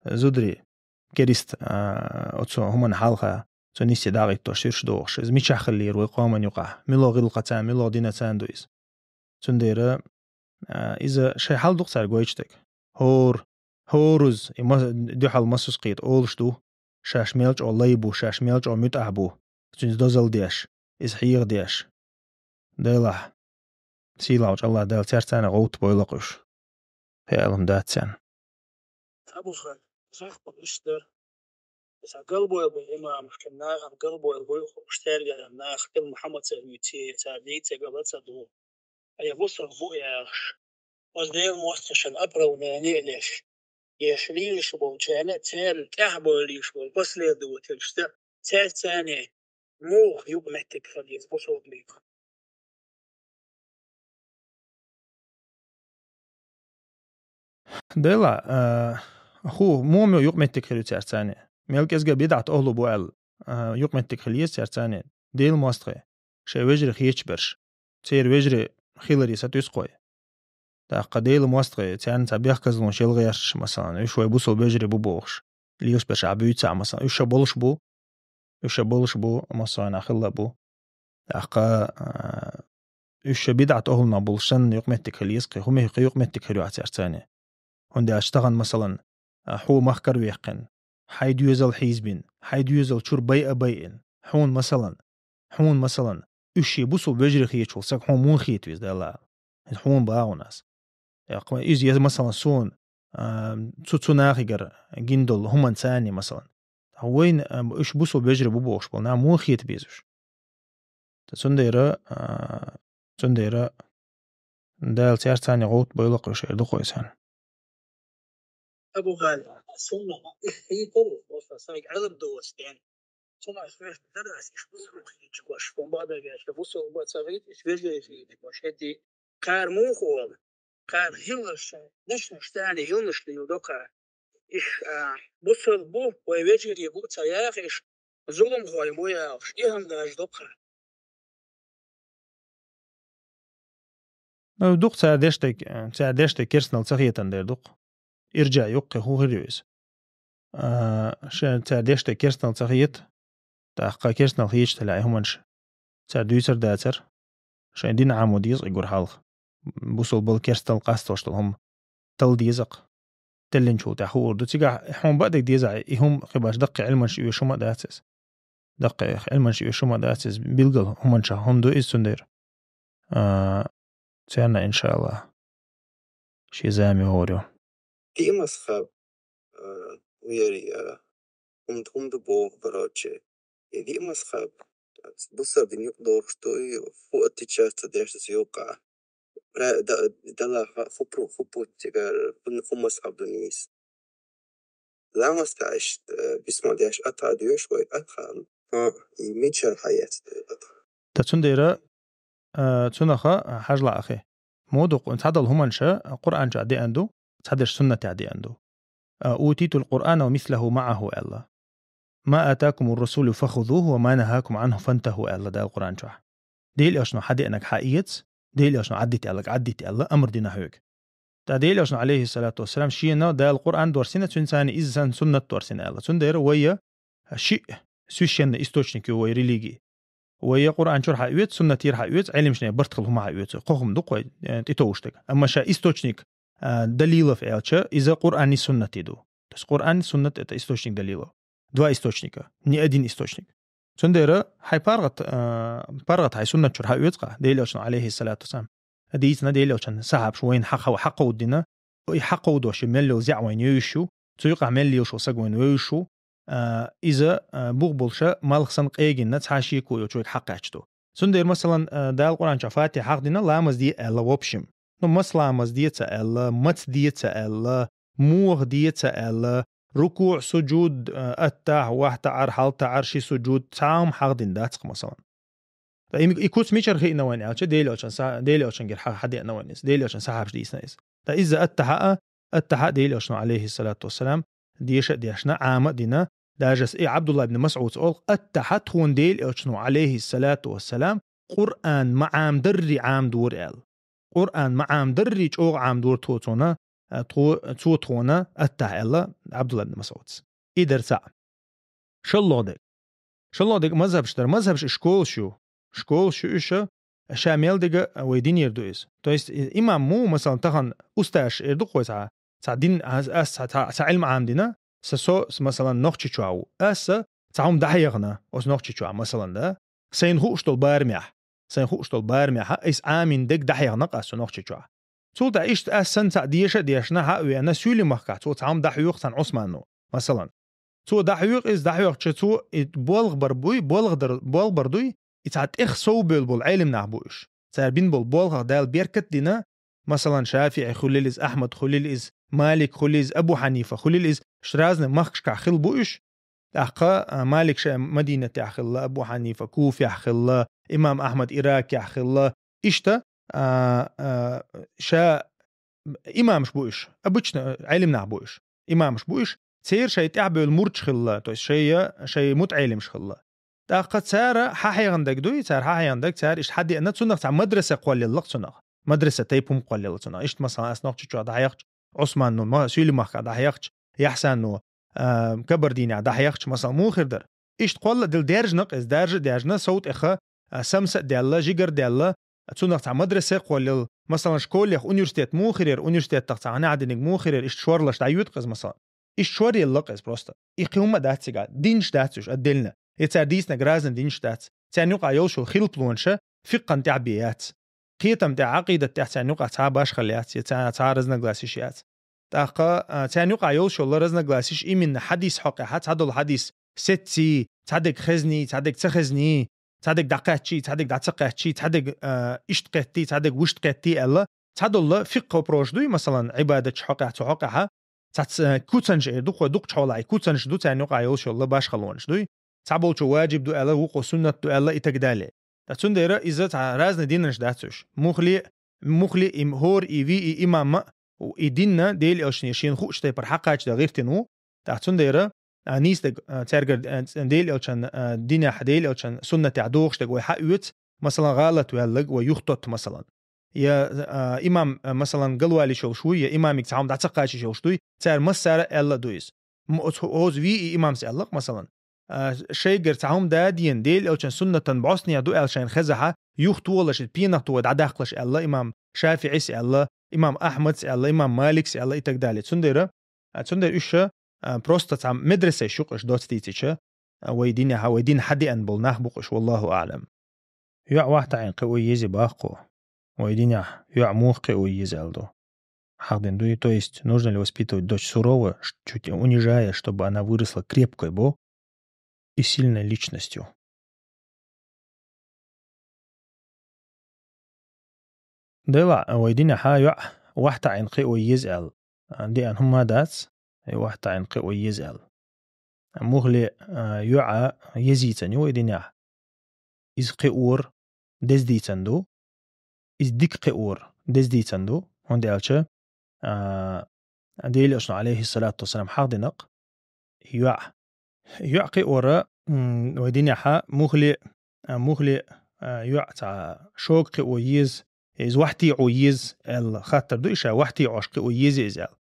Зударий, керист, а, оцу хӀуманна хьалха, цу ниссе дӀа а гӀиттош, суьрташ дохуш. Иза мичахь хиллера вай къоман юкъахь? Муьлха гӀиллакхаца, муьлха динацан ду иза? Цундела, а, иза шайн хьал ду-кх цара гойтуш дерг. ХӀора, хӀораз, и ма-, дуьхьал масус кхета олуш ду, шаьш мел чӀогӀа лай бу, шаьш мел чӀогӀа муьтӀахь бу, цуьнца дозалла деш, иза хьехадеш. Делахь, сийлахьчу АллахӀ Дала цаьрца а гӀовттабойла-кх уьш. Кхин аьлла хӀума дац царна. Абу Хар, сахьпа иштта дара. Сан галбойла бу имамашкара нахана галбойла буй хууш, цаьргара наха тӀе Мухьаммад ца вуьйций, цара дийцарг ала ца ду. Ай, бусалба бу яхаш, оцу Делан мостагӀашна оправдание а деш, еш лийш болчарна, церан тӀаьхьа бовлийш болу последовательшца, цаьрца а муха юкъаметтиг хила еза бусалба муьлхха. Дела, а, хӀу, муха муьлхха юкъаметтиг хир ю цаьрца а? Мел кӀезга бидӀат охӀлу бу аьлла, а, юкъаметтиг хила еза цаьрца а? Делан мостагӀий, шайн вежарий хеташ берш, церан вежарий хиларе сатуьйсу-кх вай. ТӀаккха Делан мостагӀий, царна цхьа бехказлонаш яла гӀерташ, масалан, уьш вай бусалба вежарий бу бохуш, лелаш берш ахь буьйцу ахь, масалан, уьш ша болуш бу, уьш ша болуш бу, массо а хилла бу. ТӀаккха, а, уьш ша бидӀат охӀлунах болуш санна юкъаметтиг хила еза кхин, хӀума кхин юкъаметтиг хир ю ахь цаьрца а? ХӀунда аьлча тахана, масалан, а, хьо махкара ваьккхина, хьайн доьзал хьийзабина, хьайн доьзал чуьра байа а байина, хьуна, масалан, хьуна, масалан, уьш шен бусалба вежарий хеташ волу саг хьуна муха хета веза, Дела? ХӀунда боху ас? Яккха, иза, я, масалан, суна, а, цу, цу нахигара гиндолу хӀуман царни, масалан. Вайна, а, уьш бусул бежри бу бохуш болу, нах муха хета безаш? Ца цундера, а, цундера Дала цаьрца царна гӀовт бойла кхуьш эр ду кхойсан. Абу ГӀали, сунна, их хӀийкъал, оса сайга Ӏилма доцу ден. Цунах хьоьжуш дара ас, иш бусург хийча гош, бомбардовать бусург бац, ца хӀийта, иш вежарий хийча гош, хӀетий, кхара муха олу? Кхара хиларш, дешнаш царна юнаш лийла докха. Иш, а, бусург бу, вай вежарий бу ца яхаш, зуламхой бу яхаш, и хӀума даже докха. Ну, дукха цара деш дерг, цара деш дерг керстанал ца хетан дер дукха. Иржа юккъе хӀун хир ю иза? А, ша цара деш дерг керстанал ца хета, тӀаккха керстанал хеташ тала и хӀуманаш цара дуьйцур дацара. Шайн дин Ӏамо деза и гур хьалха. Бусул бала керстанал къастош долу хӀума тала деза-кх. Теллинчул тӀаьхьа хуур ду. Цигахь хьуна баъ дерг дезахь, и хӀума кхин баш даккхий Ӏилманаш оьшу хӀума дац иза. Даккхий Ӏилманаш оьшу хӀума дац иза. Билггал хӀуманчохь хӀума ду иза цундела. А, царна, иншаллах, шен зама йогӀур ю. Диъ мазхаб, а, вери, а, хӀума, хӀума ду боху, короче. И диъ мазхаб, бусар дин юкъа дохуш ду, и хӀун отличаться деш ду цу юкъа? Ра-, да-, дала ха-, хупру-, хупу цигара, хӀун, хӀун мазхаб ду нийса? Ламаз тӀехь иштта, э, бисмал деш атхьа доьшу вай, атхьа. ХӀа, и мичара хьаэцна атхьа? Та цундела, э, цунаха хьажа лаахе. Муха ду, цхьадолу хӀуманаш Къуръан чохь деана ду, цхьадерш суннатехь деана ду. Э, «Утитул Къуръана ва мислаху мааху», аьлла. «Ма атакумур расулу фахузуху ва ма нахакум анху фантаху», аьлла Дала Къуръан чохь. Дела элчано хьадеанарг хьаэца, Дела элчано Ӏаддита аьлларг Ӏаддита аьлла, амр дина хьоьга. Ткъа Дела элчано, алейхиссалату вассалам, шена Дала Къуръан дорсина, цуьнан царна иза санна суннат дорсина аьлла. Цундела вайя шиъ священный источник ю вай религии. Вайя Къуръан чуьра хьаоьцу, суннатера хьаоьцу, Ӏелимашна барт хила хӀума хьаоьцу, кхо хӀума ду кхой, э, тӀетовжуш дерг. Амма ша источник, а, далилов аьлча, иза Къуръанний суннатий ду. То есть Къуръан, суннат — это источник далилов. Два источника, не один источник. Цундела хьайн паргӀат, а, паргӀат хьайн суннат чуьра хьаоьцу-кх, Дела элчано, алейхиссалату вассалам, дийцина Дела элчан сахьабаш, вайна хьакха-, хьакховдина, и хьакховдош мел йолу зӀе вайна йовзуш ю, цу юкъахь мел лелаш волу саг вайна вевзаш ву, а, иза, а, бух болуша малх санна къегина цхьа шеко йолчу вайга хьакхаьчна ду. Цундела, масалан, а, Дала Къуръан чохь Фатихьа хьахдина, ламаз де аьлла, в общем. Ну, маса ламаз де ца аьлла, маца де ца аьлла, муха де ца аьлла, рукуъ, суджуд, а, аттахь, вахь таӀар, хьал таӀар, ши суджуд, цхьа хӀума хьахдина дац-кх, масалан. Ткъа и, и куц мичара хиъна вайна аьлча, Дела элчан са-, Дела элчангара хьа-, хьадеана вайна иза, Дела элчан сахьабаш дийцина иза. Ткъа иза аттахьа а, аттахьа а Дела элчано, алейхиссалату вассалам, деша а дешна, Ӏама а дина, даже и Абдулла ибн Масъуд олу, аттахьа тхуна Дела элчано, алейхиссалату вассалам, Къуръан ма Ӏамадарри Ӏамадора аьлла. Къуръан ма Ӏамадарри чӀогӀа Ӏамадора тхо цунна, а, тхо, цо тхуна аттахьа аьлла Абдулла ибн Масъудс. И дара цхьаъ. ШолгӀа дерг. ШолгӀа дерг мазхабаш дара. Мазхабаш и школаш ю. Школаш ю уьш, ша мел дерг вай динера ду иза. То есть, и-, имам муха, масалан, тахана устазаш эр ду-кх вай цхьа, цхьа дин, ас, ас цхьа, цхьа, цхьа Ӏилма Ӏамадина, са со, с-, масалан, Нохчийчохь ву. Аса цхьа хӀума дӀахьехна оцу Нохчийчохь, масалан, да? Сайн хууш долу барамехь. Сайн хууш долу барамехь, ас Ӏамийна дерг дӀахьехна-кх аса цу Нохчийчохь. Цул тӀаьхьа иштта ас санна цхьаъ деша а дешна, хьа а веана, суьйлимахкахь цо цхьа хӀума дӀахьоьху цхьана Ӏусмано, масалан. Цо дӀахьоьху иза, дӀахьоьхуча цо и болх бар буй, болх дар, болх бар дуй, и цхьа тӀех совбевлла болу Ӏелим нах бу уьш. Цара бина болу болхах Дала беркат а дина, масалан, ШафиӀи хуьлийла иза, Ахьмад хуьлийла иза, Малик хуьлийла иза, Абу Хьанифа хуьлийла иза, уьш разный махкашкахь хилла бу уьш. ТӀаккха, а, Малик ша Мадинатехь хилла, Абу Хьанифа Куфехь хилла, имам Ахьмад Иракехь хилла. Иштта, а, а, ша имамаш бу уьш, обычно, а, Ӏелим нах бу уьш. Имамаш бу уьш, церан шайн тӀаьхьабевлла мурдаш хилла, то есть шайн, шайн мутаӀелимаш хилла. ТӀаккха цара хьан хьехна дерг дуй, цара хьан хьехна дерг, цара иштта хьан деана, цунах цхьа мадраса кхоллаелла-кх цунах. Мадраса тайпа хӀума кхоллаелла цунах. Иштта, масалан, ас Нохчийчохь дӀахьехча, Ӏусмано ма-, суьйлимахкахь дӀахьехча, Яхьсано, а, Кабардинехь дӀахьехча, масалан, муха хир дара? Иштта кхолла а дилла даьржина-кх иза, даьржа а даьржина, сов тӀеха, а, самса а даьлла, жигара а даьлла, цунах цхьа мадраса а кхоллаелла, масалан, школех университет муха хир яра, университетах цхьа хӀума динарг муха хир яра, иштта шорлуш дӀайоьду-кх иза, масалан. Иштта шоръелла-кх иза просто. И кхин хӀума а дац цигахь, динаш дац уьш отдельно. Я цара дийцинарг разный динаш дац. Царна юкъахь йолуш йолу хилпалонаш фикъхӀан тӀаьхьа бен яц. кхетам тӀехь, Ӏакъидат тӀехь царна юкъахь цхьа башхал яц, я цхьа, цхьа разногласиш яц. ТӀаккха, а, царна юкъахь йолуш йолу разногласиш именно хьадис хьокъехь, цхьадолу хьадис сецций, цхьадерг хезний, цхьадерг ца хезний, цхьадерг дӀакхаьччий, цхьадерг дӀа ца кхаьччий, цхьадерг, а, иштта кхеттий, цхьадерг вуьшта кхеттий аьлла, цхьадолу фикъхӀ вопросаш дуй, масалан, Ӏибадатчу хьокъехь, цу хьокъехь, цхьацца, а, куцанаш эр ду, хӀой дукхачу хьолахь и куцанаш ду, царна юкъахь йолуш йолу башхалонаш дуй. Цхьаболчо ваджиб ду аьлла, вукхо суннат ду аьлла и так далее. Ткъа цундела иза цхьа разный динанаш дац уьш. Мухли, мухли и хӀора и вий и имам а, и динна Делан элчане шена хуучу тайпара хьакхача дан гӀиртина ву. ТӀаккха цундела, а, нийса дерг, а, цаьргара, а, Делан элчан, а, динехь, Делан элчан суннатехь догӀуш дерг вай хьаоьцу, масалан, гӀалат ваьлларг вай юхатотту, масалан. Я, а, имам, а, масалан, галвалийш йолуш вуй, я имамиг цхьа хӀума дӀа ца кхачийш йолуш дуй, цара массара а аьлла а ду иза. М-, оцу, оцу вий и имамс аьлла-кх, масалан. А, шайгара цхьа хӀума дадийна, Делан элчан суннатан бӀостанехь ду аьлла шайна хезахь, юхатолаш, иза пенах тохий дӀадаккхалаш аьлла, имам ШафиӀис аьлла, имам Ахьмадс аьлла, имам Маликс аьлла и так далее. Цундела, а, цундела уьш, а, просто цхьа медресеш ю-кх уьш доцца дийцича, а, вай динехь, вай дин хьадеана болу нах бу-кх уьш, валлаху аӀлам. ЙоӀ вахтаӀийна кхио еза боху-кх. Вай динехь йоӀ муха кхио еза аьлла ду. Хьахдина дуй, то есть нужно ли воспитывать дочь сурово, ш-, чуть унижая, чтобы она выросла крепкой бо и сильной личностью? Дела, вай динехь йоӀ вахтаӀийна кхио еза аьлла, а, деана хӀума дац, и вахтаӀийна кхио еза аьлла. Мухли, а, йоӀа еза йийцина ю вай динехь. Иза кхиор деза дийцина ду. Иза дика кхиор деза дийцина ду, хӀунда аьлча, а, Делан элчано, алейхиссалату вассалам, хьахдина-кх йоӀ. ЙоӀ кхиор, м, вай динехь мухли, а, мухли, а, йоӀ цхьа шога кхио еза, иза вахтиӀо еза аьлла хаттар ду, и ша вахтиӀош кхио еза иза аьлла.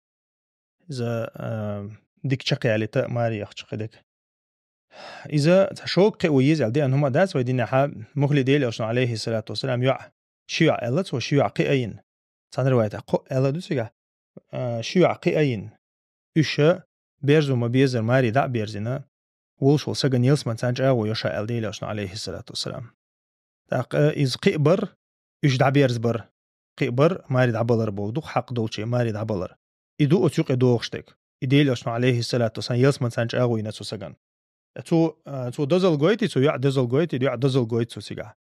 Иза, а, дика чекхъялийта маре яхча кхидерг. Иза цхьа шога кхио еза аьлла деана хӀума дац вай динехь, мухли Делан элчано, алейхиссалату вассалам, йоӀ, ши йоӀ аьлла цо, ши йоӀ кхиийна. Цхьана риваятехь кхоъ аьлла ду цигахь, а, ши йоӀ кхиийна. Уьш берзо ма-беззара маре дӀа а берзина, волуш волу сагана ялсамани царна чӀагӀо йо ша аьлла Делан элчано, алейхиссалату вассалам. ТӀаккха иза кхиабар, уьш дӀаберзабар, кхиабар маре дӀабалар бохург ду-кх, хьакъ долчу маре дӀабалар. И ду оцу юкъе догӀуш дерг. И Делан элчано, алейхиссалату вассалам, ялсамани царна чӀагӀо йина цу сагана. Цо, а, цо дозалла гойтий, цо йоӀ дозалла гойтий, йоӀ дозалла гойту цо цигахь.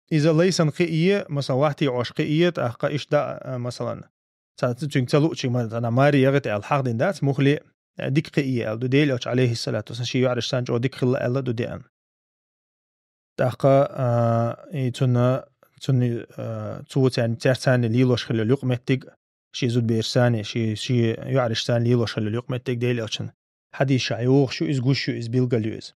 Иза лайсана кхиий, масалан, вахтиӀош кхиий, тӀаккха иштта, а, масалан, ца-, ца-, цуьнга ца луучий ма-, цхьана маре яхийта аьлла хьахдина дац, мухли, а, дика кхиий аьлла ду, Делан элча, алейхиссалату вассалам, шен йоӀаршца чӀогӀа дика хилла аьлла ду деана. ТӀаккха, а, и цунна, цунна, а, цо царна, цаьрца царна лелош хилла юкъаметтиг, шен зудаберашца, шен, шен йоӀаршца лелош хилла юкъаметтиг Делан элчан хьадисашкахь йогӀуш ю иза, гуш ю иза, билгал ю иза.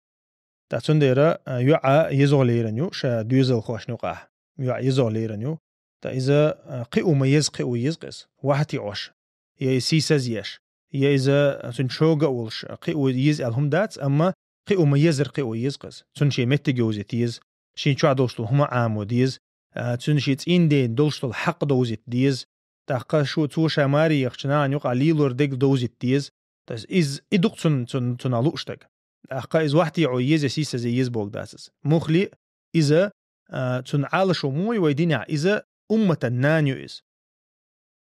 ТӀаккха цундела, а, йоӀ езагӀа лерина ю ша доьзалхошна юкъахь. ЙоӀ езагӀа лерина ю. Ткъа иза, а, кхио ма-еззара кхио еза-кх иза, вахтиӀош, я иза сийсаз еш, я иза, а, цуьнан шога а волуш, а, кхио еза аьлла хӀума дац, амма кхио ма-еззара кхио еза-кх иза. Цунна шен меттиг йовзийта еза, шен чохь долуш долу хӀума Ӏамо деза, а, цуьнан шен цӀийнан ден долуш долу хьакъ довзийта деза. ТӀаккха шу, цо ша маре яхча нахана юкъахь лелор дерг довзийта деза. То есть иза, и ду-кх цунна, цунна, цунах лууш дерг. ТӀаккха иза вахтиӀо еза, сийсазе еза бохург дац иза. Мухли иза, а, цунна Ӏалашо муха ю вай динехь, иза умматан нана ю иза.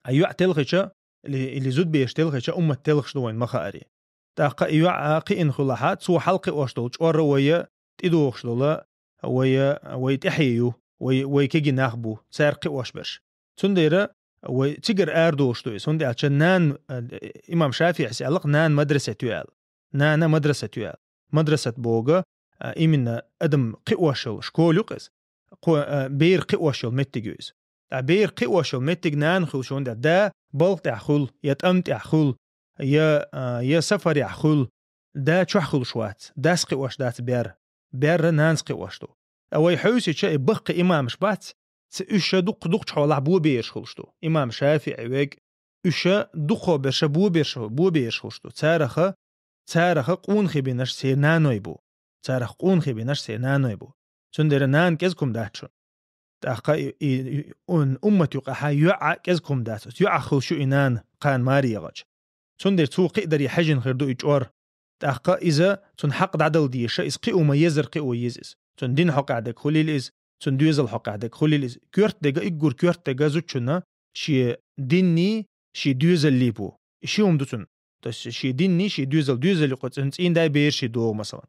А йоӀ телхича, или, или зудабераш телхича, уммат телхаш ду вайна ма-хаъара. ТӀаккха и йоӀ кхиъна хилахь, цо хьалакхиош долу чкъор вай тӀедогӀуш долу, вай, вай тӀаьхье ю, вай, вай кегий нах бу, цара кхиош берш. Цундела вай цигара арадолуш ду иза, хӀунда аьлча нана, а, имам ШафиӀис аьлла-кх, нана мадрасат ю аьлла. Нана мадрасат ю аьлла. Мадрасат бохург, а, именно адам кхиош йолу школа ю-кх иза. Кхо-, а, бер кхиош йолу меттиг ю иза. Ткъа бер кхиош йолу меттиг нана хуьлу шуна, да балха тӀехь хуьлу, я тӀам тӀехь хуьлу, я, а, я сафарехь хуьлу, да чохь хуьлуш вац, дас кхиош дац бер. Бер нанас кхиош ду. Ткъа вай хьовсича, и баккхий имамаш бац, ц-, уьш ша дукха-, дукхачу хьолахь бобераш хуьлуш ду. Имам ШафиӀи вег, уьш ша дукхахберш ша бобераш, бобераш хуьлуш ду. Цараха, цараха къонахий бинарш церан наной бу. Цараха къонахий бинарш церан наной бу. Цундела нана кӀезиг хӀума дац шуна. ТӀаккха и, и, и, ун-, уммат юкъахь йоӀ кӀезиг хӀума дац. Оцу йоӀах хуьлуш ю и нана, кхана маре яхча. Цундела цо кхиадаре хьаьжжина хир ду и чкъор. ТӀаккха иза цунна хьакъ дӀадала дезаш, иза кхио ма-еззара кхио еза иза. Цунна дин хьокъехь дерг хуьлийла иза, цун доьзал хьокъехь дерг хуьлийла иза. Коьрта дерг, уггар коьрта дерг зудчунна шен динний, шен доьзаллий бу. И ши хӀума ду цун. То есть шен динний, шен доьзал, доьзал юкъа цуьнан цӀийнда бераш догӀу, масалан.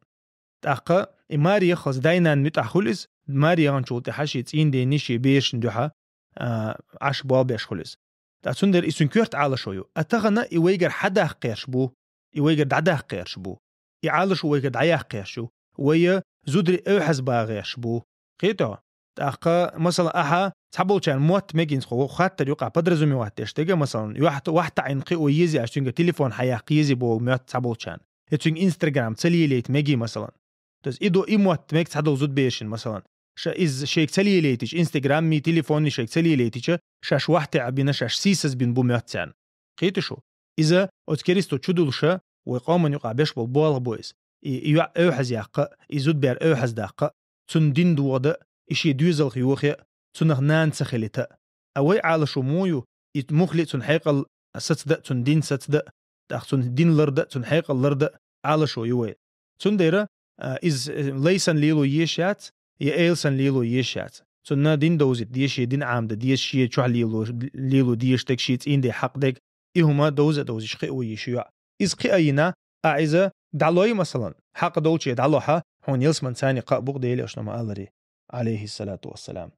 ТӀаккха и маре яххалц дай-нанна муьтӀахь хуьлу иза, маре яханчул тӀаьхьа шен цӀийнда, шен берашна дуьхьа, а, Ӏаш болх беш хуьлу иза. ТӀаккха цундела и цуьнан коьрта Ӏалашо ю. А тахана и вайгара хьадаккха гӀерташ бу, и вайгара дӀадаккха гӀерташ бу, и Ӏалашо вайгара дӀаяккха гӀерташ ю, вай зударий эвхьазбаха гӀерташ бу. Кхетий хьо? ТӀаккха, масала, ахьа цхьаболчарна мотт мегийна, хьо хаттар юкъахь подразумевать деш дерг, масалан, юьхь-, вахь таӀийна кхио езий, аш цуьнга телефон хьаяккха езий боху мотт цхьаболчарна. Я цуьнга Instagram ца лелайта мегий, масалан. То есть и до и мотт мега цхьадолу зудберашна, масалан. Ша иза шайга ца лелайтича, Instagram-ий, телефонний шайга ца лелайтича, шаьш вахь таӀийна, шаьш сийсазбина бу мотт царна. Кхетий шу? Иза оцу керисто чудуьллуш, вай къоман юкъахь беш болу болх бу иза. И, и йоӀ эвхьазъяккха, и зудбер эвхьаздаккха, цунна дин доха дан, и шен доьзалх йохийта, цунах нана ца хилийта. А вай Ӏалашо муха ю, и муххале а цунна хьекъал сацадан, цунна дин сацадан, тӀаккха цунна дин лардан, цунна хьекъал лардан Ӏалашо ю вай. Цундела, а, иза, э, лай санна лело езаш яц, я эла санна лело езаш яц. Цунна дин довзийта деза, шен дин Ӏамадан деза, шен чохь лело, лело дезаш дерг, шен цӀийнда хьакъ дерг, и хӀума довза а довзуьйтуш кхио еза шен йоӀ. Иза кхиийна, ахь иза дӀалой, масалан, хьакъ долчу дӀалохь, хьуна ялсамани царна кхаъ бу-кх Делан Элчано ма-аллара, Ӏалайхиссалату вассалам.